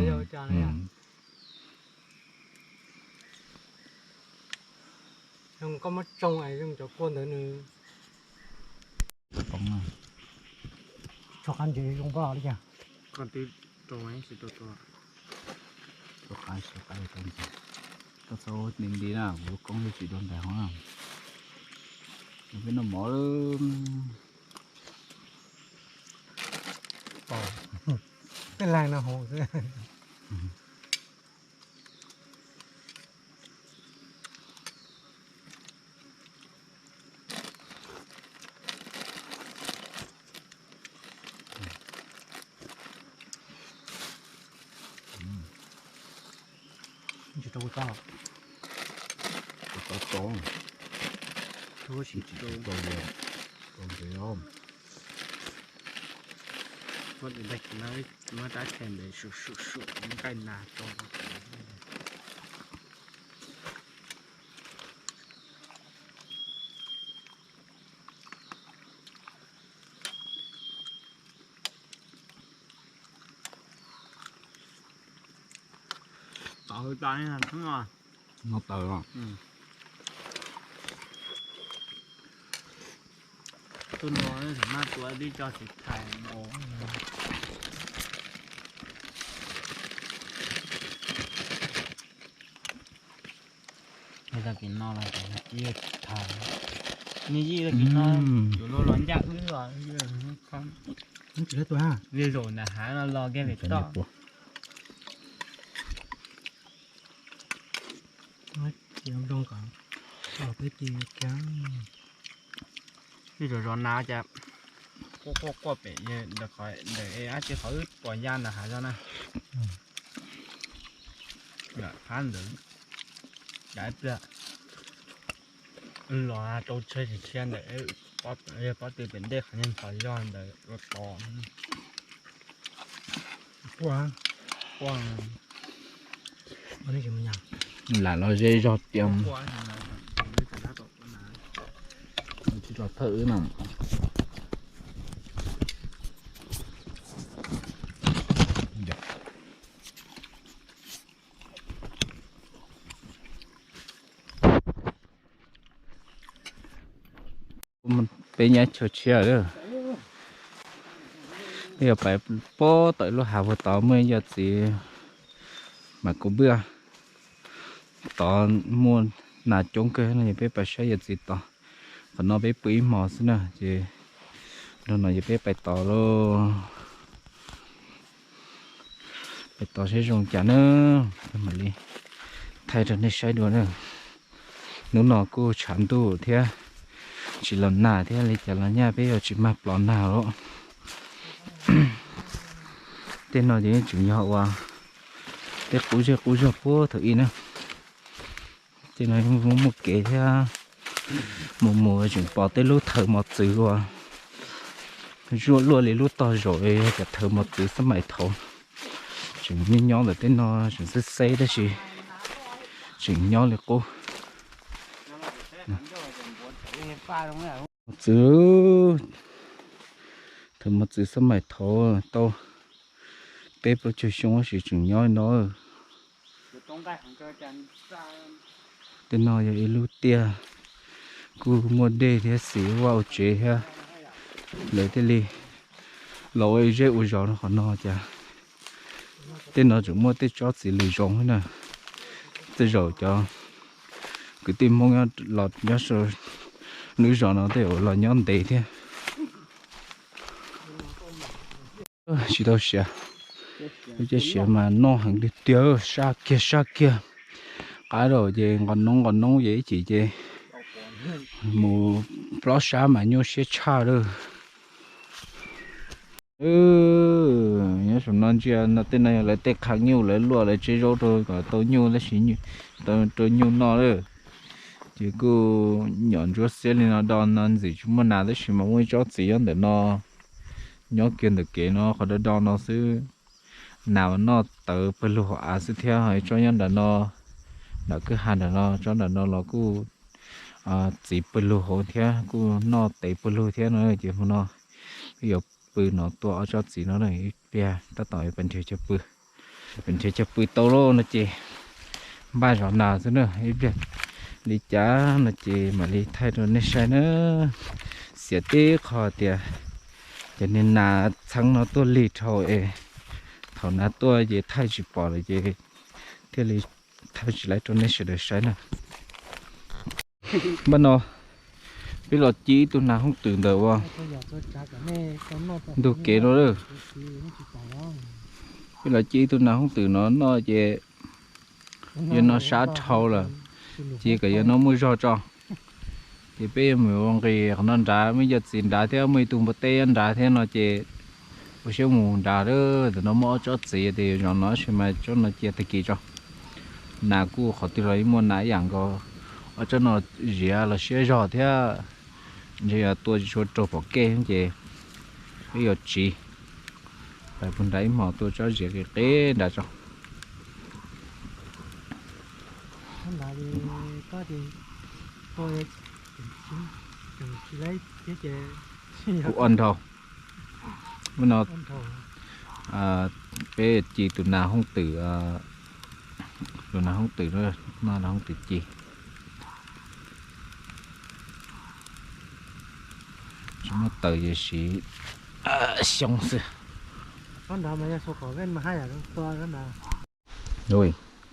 yog cas na yom. Koj muab tsoo es zoo cov kua ntawd nws tso qab ntses zoo npaj li cas. Koj twb rau ib sim rau tua. Rau qab sim rau ntses. Koj txhob nti nti na, kuv lub koob twb tsis dua ntais hov na. Nws peb noj mov lawm. Tej laag no hov xwb. Tsis rau tau. Tsis tau tau. Tsis tau tau ntev os. Muab tais ntawd muab rab tshee ntawd sum sum sum nqaij nas tso. Tawv tas no tawv os. Tus no maj tua tib co tsis thaiv nkaus. Tag kis no los tsis thaiv. Nws yij tag kis no yuav luag los ncaj wb os. Tsis zaum nram hav no los kiag pem toj. Peb zov zov nas cas quaj quaj quaj pem ntawm qhov ntawm dab tsi qhov wb pom ya nram hav zog na. Phab ntawd dav ib pliag los rau tsheb tsis tshiab ntawm pob tw pem ntej qhov niag ntxhov zog ntawd ua tod. Lam los ze zog tias tsis los thawj wb na. Peb nyab chaw tshiab lawm. Peb yuav pais pob tawm lub hav puag tod muaj yawm txiv mas kuv npwj tod muaj nas coob kawg no ces peb pais saib yawm txiv tod. Qhov no peb pw ib hmo xwb na ces nrog no ces peb pais tod lauj. Pais tod saib zoo cas na, mam li thaij rau nej saib dua na. Hnub no kuj tshav ntuj thiab tsis los nag thiab li cas los nyaj peb yuav tsis mag plos nag lawm. Tej no ces yeej tseem yog ua tej qub zej qub zog puag thaum ub na. Tej no muaj muaj kev thiab. Mus mus tseem pom tej lub thawv mos txwv uas zuaj luaj li lub tog zaum cov thawv mos txwv xab maim thaud. Tseem nyob ntawm tej no tseem xeb xeb tab sis tseem nyob li qub. Mos txwv, thawv mos txwv xab maim thaud tau peb plaub caug xyoo tab sis tseem nyob li no. Tej no yog ib lub tiaj kuj muaj dej thiab xis vaj ua tsev thiab. Lawv thiaj li los ua ib zej ua zos rau qhov no cas Tej no tseem muaj tej tsob txiv lws zoo na. Tej zaum cov kwv tij Hmoob los nyob lub zos no tej zaum los nyob ntev thiab. Tsis tau siav, lub caij siav mas noj heev tiag tiag, sab kiag sab kiag. Qab rau ces nqos noob nqos noob ces ib chim ces mus plob sab mas nyuaj siab tshaj lawm. Nyob saum no ntsia no, tej no yog lawv tej qhov nyuj lawv luaj lawv tseb zaub rau kom tau nyuj tab sis tau rau nyuj noj lawm. Ces kuj nyuam ntsuab xiab li no do no ntxim tsis muaj nas tab sis mas muaj ib tsob txiv nyob ntawm no, nyob kiag ntawm kev no qhov do do no xwb. Nas noj tawv pawg lug hauv av xwb thiab, ho ib tsob nyob nram no, nram kwj ha nram no, tsob nram no los kuj txiv pawg lug hauv thiab kuj noj tev pawg lug thiab no. Ces hmo no peb yuav pw no tua ob tsob txiv no, ib pliag tab tom pais nrhiav chaw pw. Pais nrhiav chaw pw tau lawm no ces npaj zov nas xwb na, ib pliag li cas no ces mam li thaij rau nej saib na. Xiam tib qho tias cov niag nas txheeb no tuaj lig dhau es thaum nas tuaj ces thaij tsis pom lawm ces thiaj li thaij tsis laib rau nej sawv daws saib na. Npaj no peb los ci ib tug nas hooj twm ntawm ua ntug kev no lawm. Peb los ci ib tug nas hooj twm no noj ces yuav no sab dhau lawm, ces kom yuav no muaj zog tso. Ces peb yuav mus ua nqis qhov no nrad, muaj ib co txiv nrad thiab muaj ib tug npua teb nrad thiab no ces ua siab mus nrad. Ntawm no muaj ob tsob txiv tias yuav zov no tab sis mas tsob no cia tag kis tso. Nas kuj qhov twg los yeej muaj nas ib yam nkaus, ob tsob no ziav los siab zog thiab. Ntshe yog tua tsis tshua raug pom kev ces peb yuav tsiv pais puag nrad ib hmos tua tsob ziav qis qis nrad tso. Kuv ua nrhau. Ub no peb ci tus nas hooj twm, tus nas hooj twm, nas hooj twm ci. Tsis muaj taws ces siv xyoob xwb.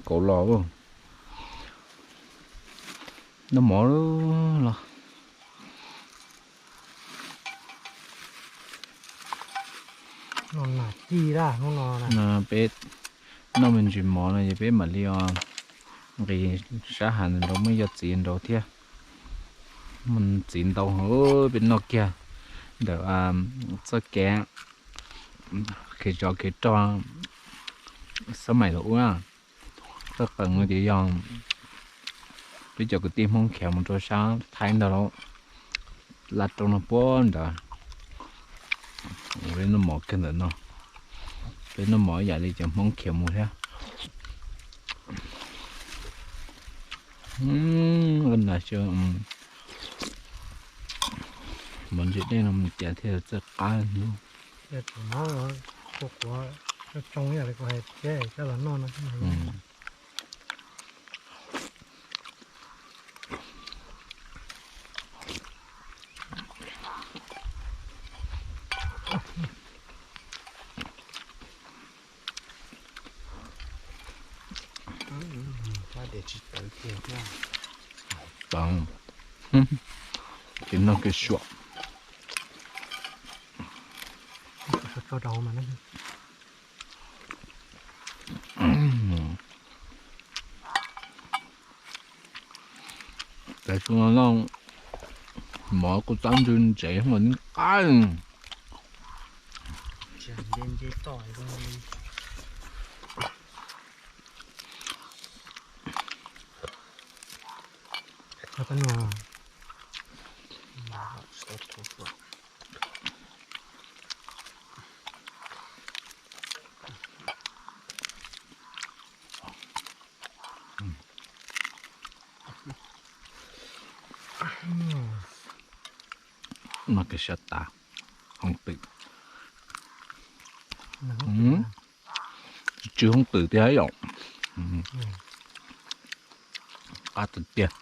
Kauv los, noj mov los. Peb noj me ntsis mov no ces peb mam li nqis sab hav ntawd nraud, muaj ib co txiv nraud thiab. Muaj txiv ntau heev, peb noj kiag ntawm txoj kev, kev zov kev rog xab maim los ua. Txoj qees no ces yog peb cov kwv tij Hmoob khiav mus rau sab Thaib ntag lauj, laj rau no puag nrad. Peb noj mov kiag ntawm no, peb noj mov ib yam li cov Hmoob khiav mus thiab. Mov ntse dej no mus cas thiaj txawj qab. Tsis noj kev suam. Tes xu no noj mov kuj tab ntsw ntsev mas nws qab. No kev sab tas, hooj twm. Tsw hooj twm tiag yom. Qab tiag tiag.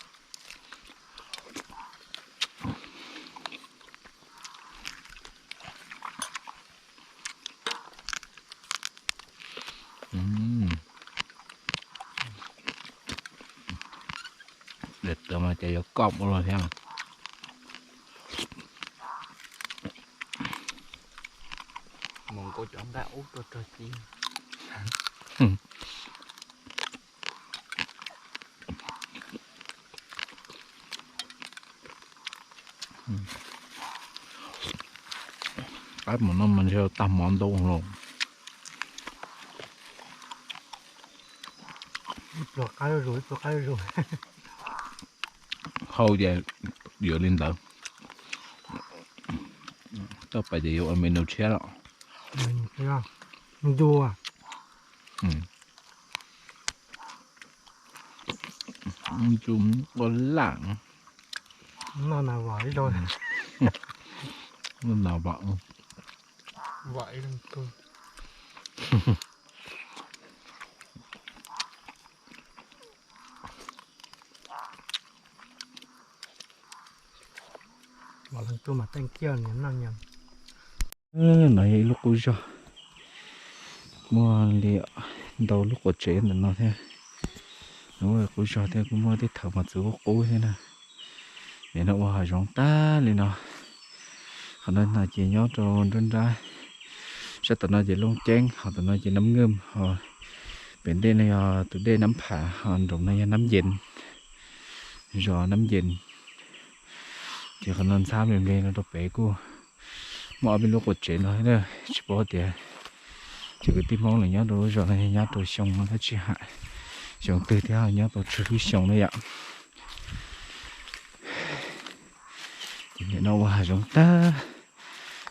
Daim tawv mas ces yuav koj ua luaj thiab. Mus nkaus cov nqaij ub rau rog ci. Qaib mus no mas ntshe tag mov ntau los. Ib pluag qab zuj zus, ib pluag qab zuj zus. Hau ces yuav li ntawd. Toj pais ces yuav ua menu tshiab lawm. Ntu. Ntu ua lam. Noj nas vam ib zaug. Noj nas vam. Vam ib leeg tug. Vam leeg tug mas teej kiag niam noj nyam. No yog ib lub qub zog, muaj li ntau lub quav tsev ntawm no thiab. Lub qub zog thiab kuj muaj tej thaum mas txwv qub qub thiab na. Nim no ua hav zoov tag li no. Qhov no no ces nyob rau nruab nrab, sab tom no ces Looj Ceeb, ho tom no ces Nab Nkeej, ho pem ntej no yog tus dej Nab Pham, ho nraum no yog Nab Yees, zos Nab Yees. Ces qhov no ntxhab nplej nplej no rau pem kuj muaj ob peb lub quav tsev no thiab, tsis paub tias cov kwv tij Hmoob lawv nyob rau lub zos no yog nyob rau xyoo no thiab tsis hais xyoo twg thiab, nyob tau tsawg lub xyoo na yom. Ces nim no ua hav zoov tag,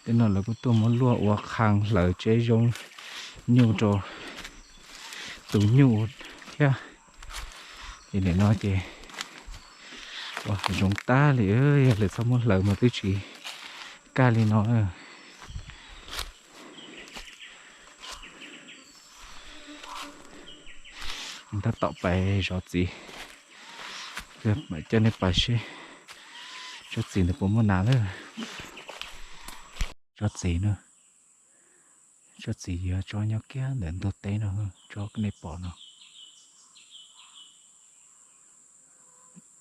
tej no lawv kuj tuaj muab luaj ua qhov hlawv tseb zoo nyuj rau tus nyuj thiab. Ces nim no ces ua hav zoov tag li, yog lawv txhob muab hlawv mas twb tsis kaj li no. Tab tom pais zov txiv, mam coj nej pais seb tsob txiv ntawd puas muaj nas lawm. Tsob txiv na, tsob txiv yuav tsob nyob kiag ntawm ntug teb no, tsob nej pom no.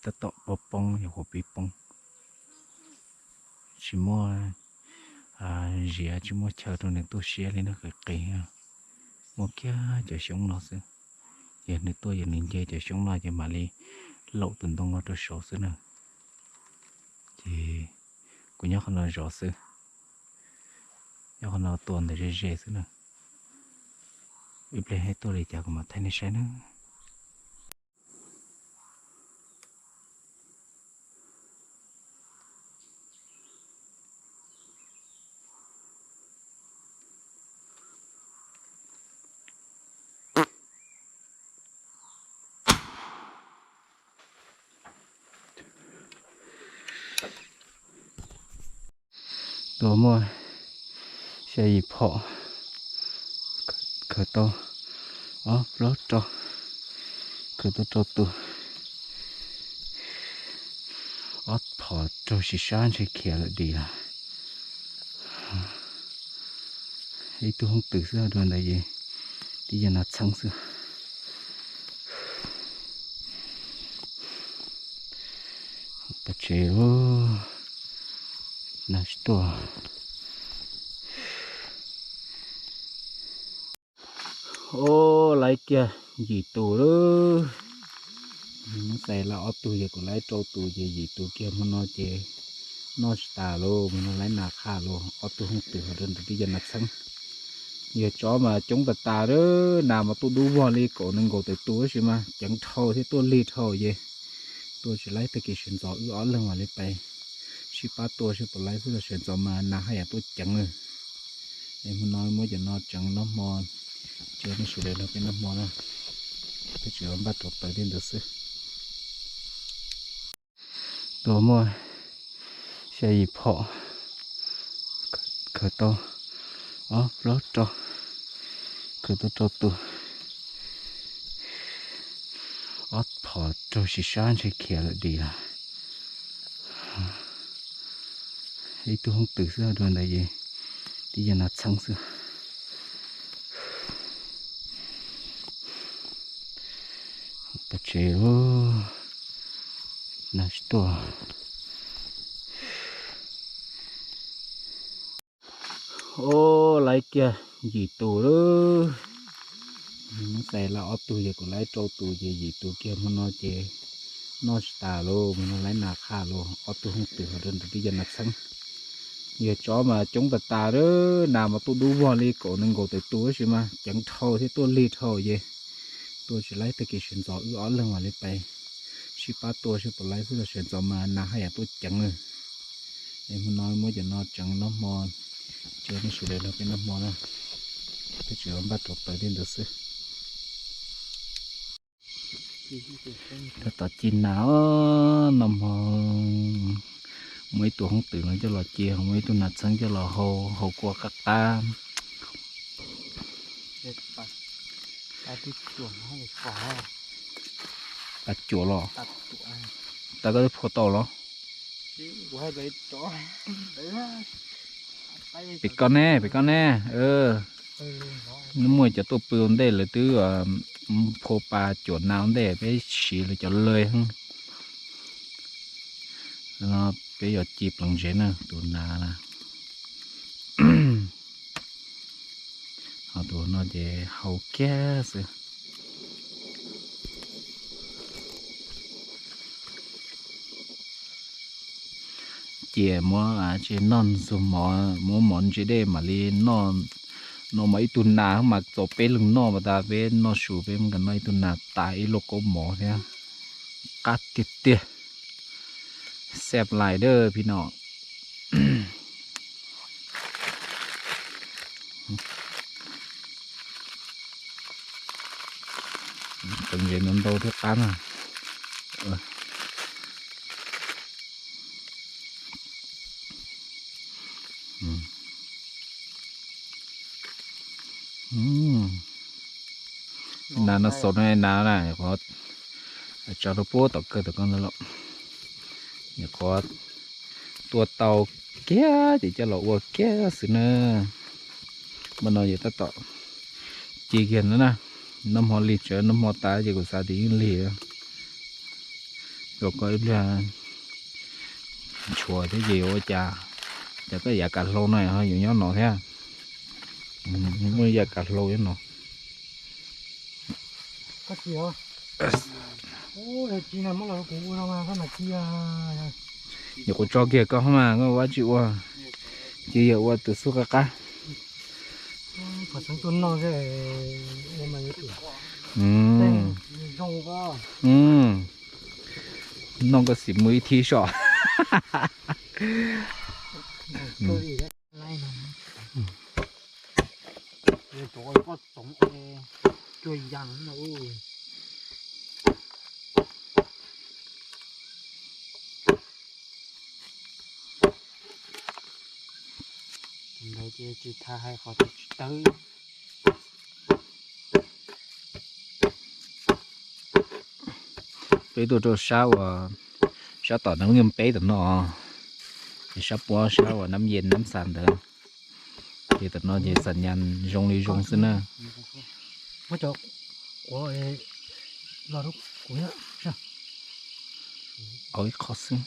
Tab tom poob poob, nyuam qhuav pib poob. Tsis muaj ziav, tsis muaj chaw rau nws tuaj siab li na, qis qis. Muaj kiag cov xyoob no xwb. Ces nws tuaj ces nws nce cov xyoob no ces mam li laum tus ntoo no rau saud xwb na. Ces kuv nyob qhov no zov xwb, nyob qhov no tua ntawm ze ze xwb na. Ib pliag tuaj li cas kuv mam thaij nej saib na. Tuaj muaj xya yim phom, khaws tau ob plaub rau, khaws tau rau tus, ob phom raug sim sab ntshe khiav lawm dim lawm. Ib tug hoob twm xwb, dua ntawd ces tib yog nas txheeb xwb. Pov tsev, nas tsis tuaj. Laiv kiag yim tus lawm. Muab xais lawm ob tug ces kuv laiv rau tus ces yim tus kiag hmo no ces noj tsis tas lauj, hmo no laiv nas qhaj lauj, ob tug hoob twm ho rau ntawd tib yog nas txheeb. Yog tsov mas coob tas tas, nas mas tuaj dub vog li kaum nees nkaum tawm tus tab sis mas ceev dhau thiab tuaj lig dhau ces tua tsis laib. Tag kis sawv ntxov wb ob leeg mam li pais sib pab tua seb puas laib xwb, sawv ntxov mas nas haj yam tuaj ceev lawm. Es hmo no muab cov no tseev noj hmo, tso nej sawv daws nrog peb noj hmo na. Peb tseem npaj rau taws li ntawd xwb. Tuaj muaj xya yim phom, khaws tau ob plaub rau, khaws tau rau tus, ob phom raug sim sab ntshe khiav lawm dim lawm. Ib tug hoob twm xwb, dua ntawd ces tib yog nas txheeb xwb. Tsev lawm, nag tsis tuaj. Au, laib kiag yim tus lawm. Hnub xais laib ob tug ces kuv laib rau tus ces yim tus kiag hmo no ces noj tsis tas lawm, hmo no laib nas qhaj lawm, ob tug hooj twm ho rau nram teb cov nas txheeb. Yog tsov mas coob tas tas lawm, nas mas tuaj dub vog li kaum nees nkaum tawm tus tab sis mas ceev dhau thiab tuaj lig dhau ces tuaj tsis laib, tag kis sawv ntxov wb ob leeg mam li pais sib pab tua seb puas laib xwb, sawv ntxov mas nas haj yam tuaj ceev lawm. Es hmo no muab cov no tseev noj hmo, tso nej sawv daws nrog peb noj hmo na. Peb tseem npaj rau taws tej ntawd xwb. Tab tom ci nas os, noj hmo muaj ib tug hoob twm no coj los ci, muaj ib tug nas txheeb coj los hau, hau kua qab qab. Tas cuam los, tas koj twb phua tau los. Pem koj ne, pem koj ne. Nws muaj cov tuaj pw ua ntej lawv twb phua pas cuam nas ua ntej, peb siv lawv cov lawg. No peb yuav ci pleev ntsev na, tus nas na. Ho tus no ces hau kiag xwb. Cia muab tsis noj ntxuag mov, muab mov ntsis dej mam li noj. No mas ib tug nas mas txaus peb leeg noj mas tas, peb noj su peb muab nkaus noj ib tug nas tas ib lauj kaub mov thiab. Qab tiag tiag. Xab lais dawb phim no. Tau ntses ntau ntau thiab qab na. Nas no xaus no, nas na qhov tso rau puag tom kawg tom koj ntawd los, nyuam qhuav tua tau kiag ces coj los ua kiag xwb na. Mas no yog tab tom ci kiag no na, noj hmo lig tsev, noj hmo tas ces kuv xav tias yeej lig. Rau koj ib pliag nchuav thiab ces yuav ua cas, cas koj yav kav hlau no ho yuav nyob no thiab. Muaj yav kav hlau nyob no. Nyuam qhuav tso kiag koj mas koj ua tsis ua, ces yog ua tus xub qab qab. Noj koj xim mus ib thib soj. Ntawd ces tsis tas hais qhov tsis tawv. Peb tuaj rau sab uas, sab tom Nab Yees peb tom no, sab puab sab uas Nab Yees Nab Xas ntawd. Ces tom no ces xam nyas zoo li zoo xwb na. Au ib qho xwb.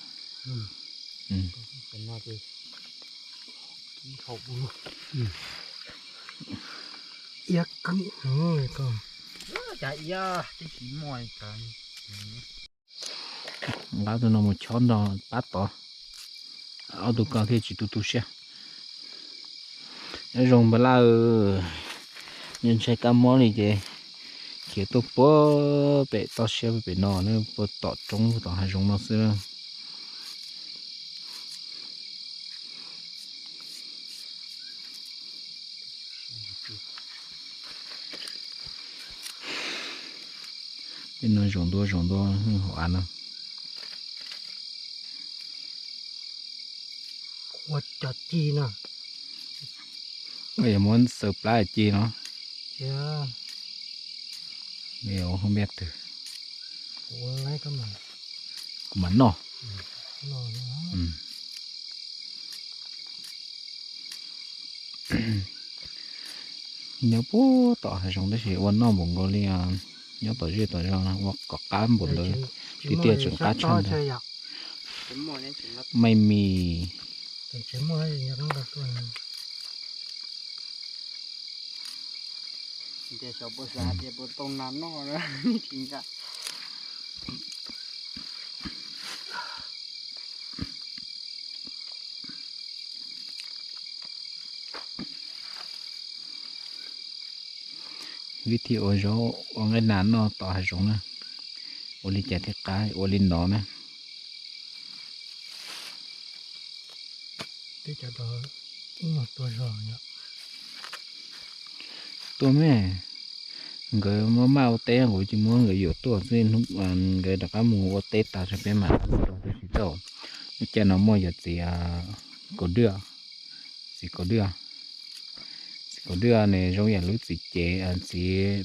Nqa tus no mus chob nrog pab tod, ob tug ko thiaj tsis tu tu siab. Nyob zoo npawg Laj, nyob ntshai kab mob li ces khiav tuaj puag pem toj siab pem no, puag tom roob puag tom hav zoov no xwb. Tej no zaum ntua zaum ntua hauv av no. Ua cov ci no. Koj yuav muab xaws plab ci no. Ua hauv npiaj twg. Kuv mam noj. Nyob puag tom hav zoov tab sis ua noj npaum nkaus li os. Nyob tom zej tom zos no ua kom qab npaum ntawd, tiag tiag tseem qab tshaj ntawd. Maj mis. Vib thib ua zaub ua nqaij nas noj tom hav zoov na. Ua li cas thiaj qab ua li no na. Tuaj me, nkawd muab maj ua teb, kuv cia muab nkawd yuam tuaj xwb, nkawd rov qab mus ua teb tas tso peb mam ua teb tsis tau. Lub caij no muaj yog txiv kaus dwj, txiv kaus dwj, txiv kaus dwj ne zoo yam lub txiv cev, txiv,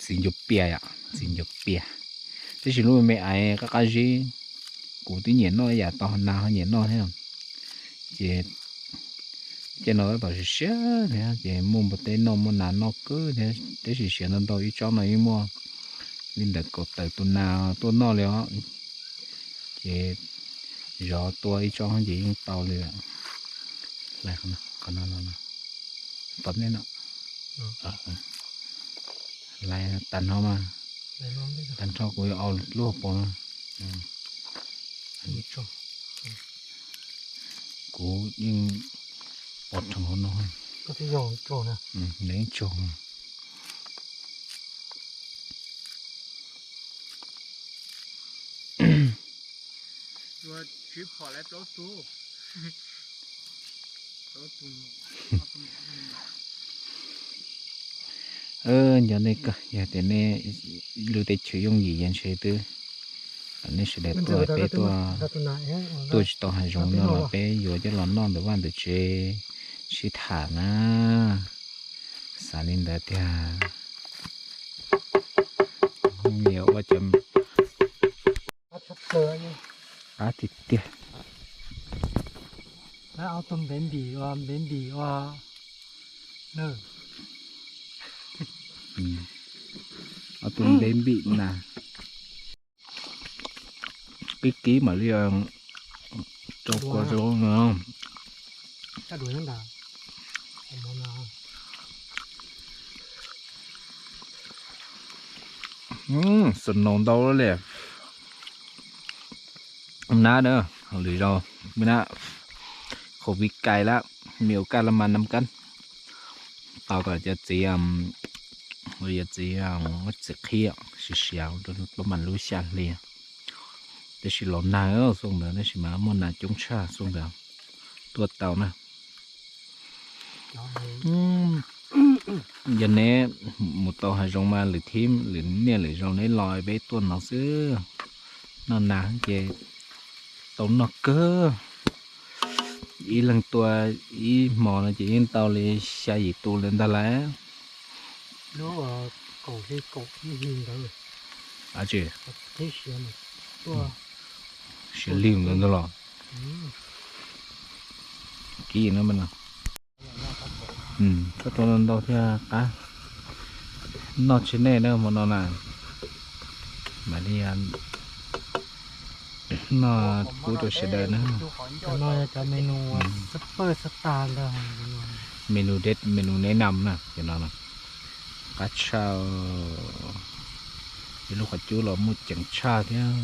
txiv ncuav pias yom, txiv ncuav pias. Tab sis lub me me aiv qab qab zib, kuv twb nyiam noj ib yam tau, nas ho nyiam noj thiab. Ces caij no tab tom siav siav thiab ces muaj npua teb noj muaj nas noj kawg thiab, tab sis siav ntau ntau ib tsob no yeej muaj li ntawm kaum tawm tus nas tuaj noj li os. Ces zov tua ib tsob ces yeej tau li lawm. Tom nej no, lais tag nrho mas, tag nrho kuv yuav au lub hauv paus no. Kuv yeej pov rhees hauv no. Nws yeej tsaug. Nco nej kawg, yog tias nej lub teb chaws yooj yim yeej ntshe twb, nej sawv daws tuaj, peb tuaj, tuaj tsis tau hav zoov no los peb yuav coj los noj ntawm vaj ntawm tsev sib tham na. Xav li ntawd tiag. Ua cov qab tiag tiag. Ob tug ntev npim ua, ntev npim ua, ob tug ntev npim na. Kib kib mam li rau kua rau no. Snow ntau li. Nab na, lwm zaus, nab, khẩu vị cay lắm, nhiều cay lắm mà năm cân. Tau kom cov txiv, cov txiv, txiv qhiab siav siav rau mas lub xya hli. Tab sis los nag xyoo ntawd tab sis mas muaj nas coob tshaj xyoo ntawd tuaj tau na. Yog neb mus tau hav zoov mas lwm thib lwm niaj lwm zaus neb los peb tuaj no xwb. Noj nas ces tau noj kawg. Ib leeg tua ib hmo no ces yeej tau li xya yim tus lawm ntag lauj. Siav lig ntawd ntag los. Kib no, koj tua ntau thiab qab. Noj tsis nej na hmo no na. Mam li noj pub rau sawv daws na. Cov no yog cov menu xab pawj xab tas ntag. Menu deb, menu neb nam na, cov no na. Qab tshaj, ib lub qhov cub los muaj ceem tshaj thiab.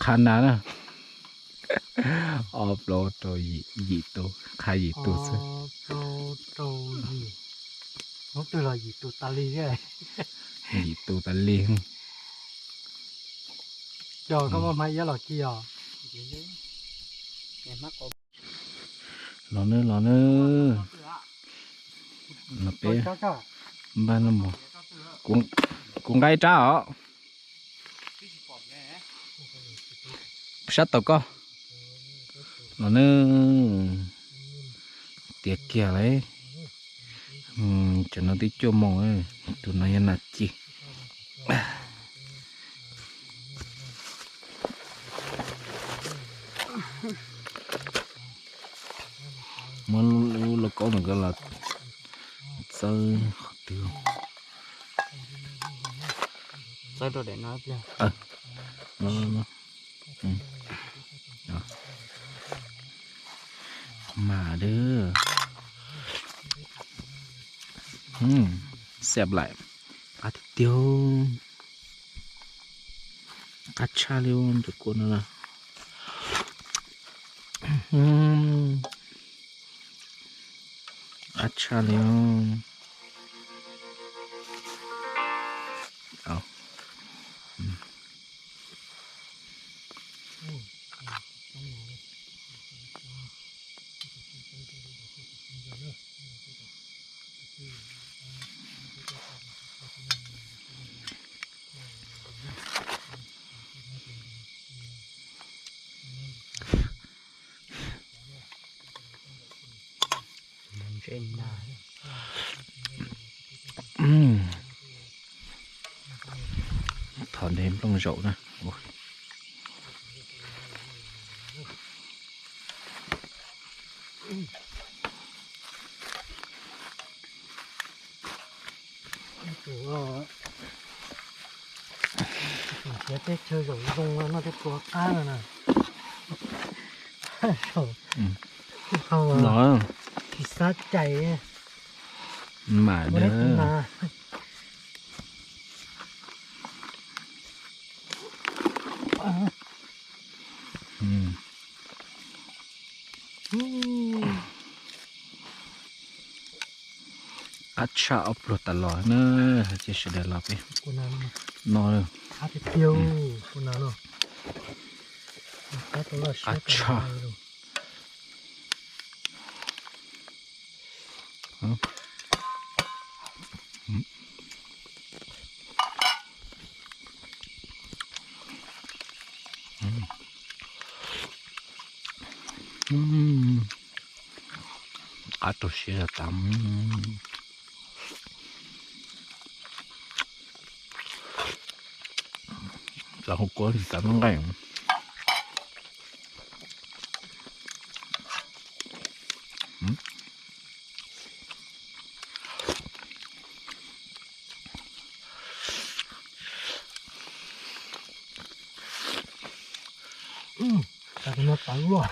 Qhab na na. Ob plaub rau yim, yim tus, qhab yim tus xwb. Hnub twg los yim tus tas li thiab. Yim tus tas li. Cog koj muaj hmab iab los ci os. Los nawb, los nawb. Los peb npaj no mus. Kuv nqa ib rab os. Sab tau koj. Los nawb. Tiav kiag lauj. Tam no twb cuaj moos, tus no yog nas ci. Muab lub lauj kaub no los txawb qhov twg? Txawb rau daim no. Mas, xiab laim, qab tiag tiag, qab tshaj li tus kua no lawm. Qab tshaj li. Thov nte nplooj zaum na. Tus, tus siav teb chaws zaum zoo noj tej kua qab no na. Hau los tsis xav cais. Mas ua dab tsi mas. Qab tshaj ob pluag tas los na, ces sawv daws los peb noj. Qab tshaj. Qab rau siab tas. Txav hu kuab txav nqaij. Tus no tawv luaj.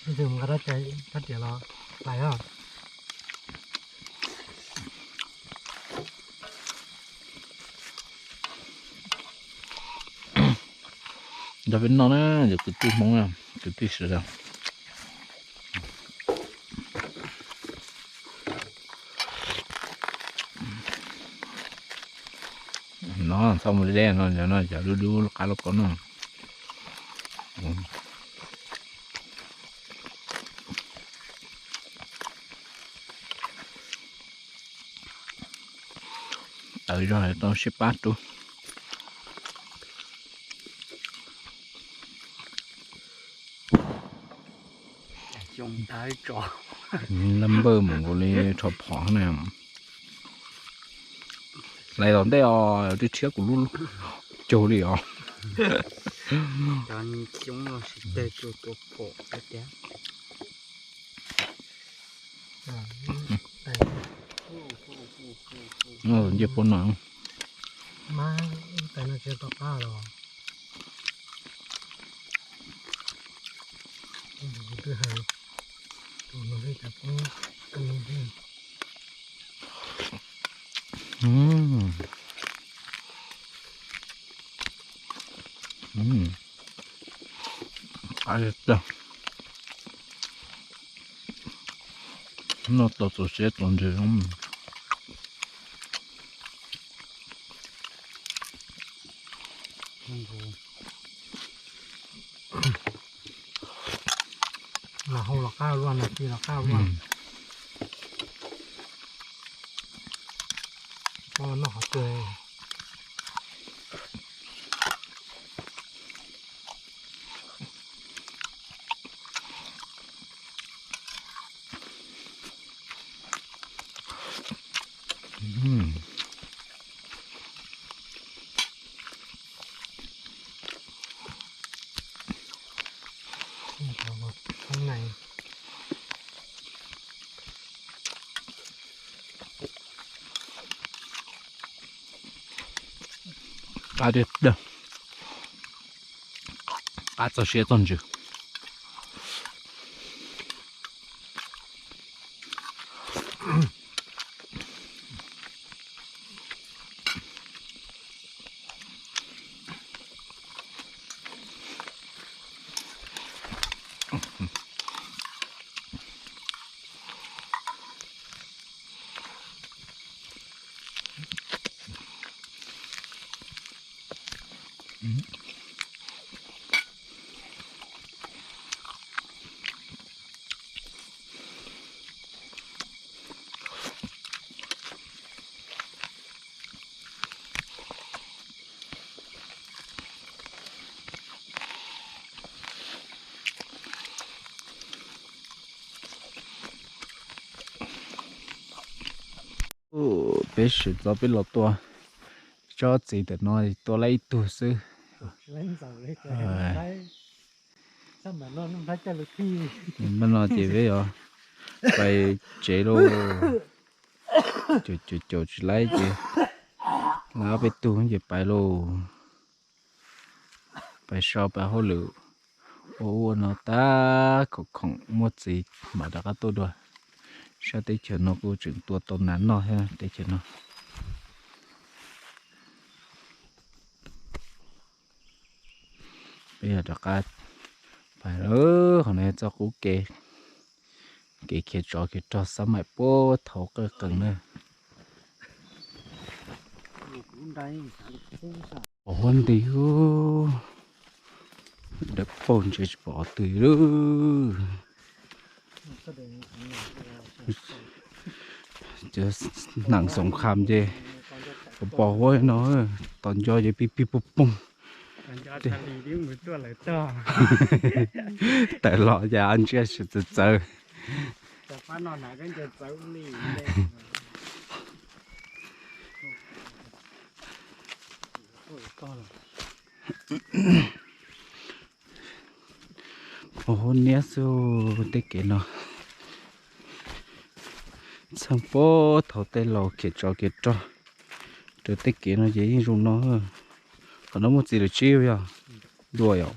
Tus nqa rab riam los hlais os. Nrog peb noj na, cov kwv tij Hmoob, kwv tij sawv daws. No txhob mus deb no, no cov dub dub qab lauj kaub no. Tawv zog tau siab pab rub. Laj npawj mus nkaus li rho phom na. Hlais tom ntej os, twb tshiab kuv lub caug li os. Ncej puab no. Qab tiag. Noj tau txaus siab txaus ntsws. Mas hau los qab luaj, mas ci los qab luaj. Noj qhov twg. Thoob na. Qab tiag tiag. Qab txog siab txog ntsws. Peb sawv ntxov peb los tua tsob txiv ntawm no tua lawm ib tug xwb. Mas no ces peb yuav pais tsev lauj. Caum caum caum tsis laib ces lawv ob peb tug ces pais lauj. Pais so pais hauj lwm ua ub ua no tag khoom khoom muaj txiv mam rov qab tuaj dua. Sab teb chaws no kuj tseem tua tau nas noj thiab teb chaws no. Peb yog rov qab pais lawm, qhov no yog txoj qub kev, kev khiav tsov khiav rog xab maim puag thaum qej qees na. Pom huab nti, dawb paug ntshe tsis pom qhov twg li. Cov neeg xoom kham ces pom huab no, tos nco ces pig pig poog poog. Tawm los ces ntsiab txawv txawv. Pom huab niab xwb tej kev no. Txheej puag thaum tej laus khiav tsov khiav rog, raws tej kev no ces yeej zoo no. Qhov no muaj txiv lawm tsib yog dua yom.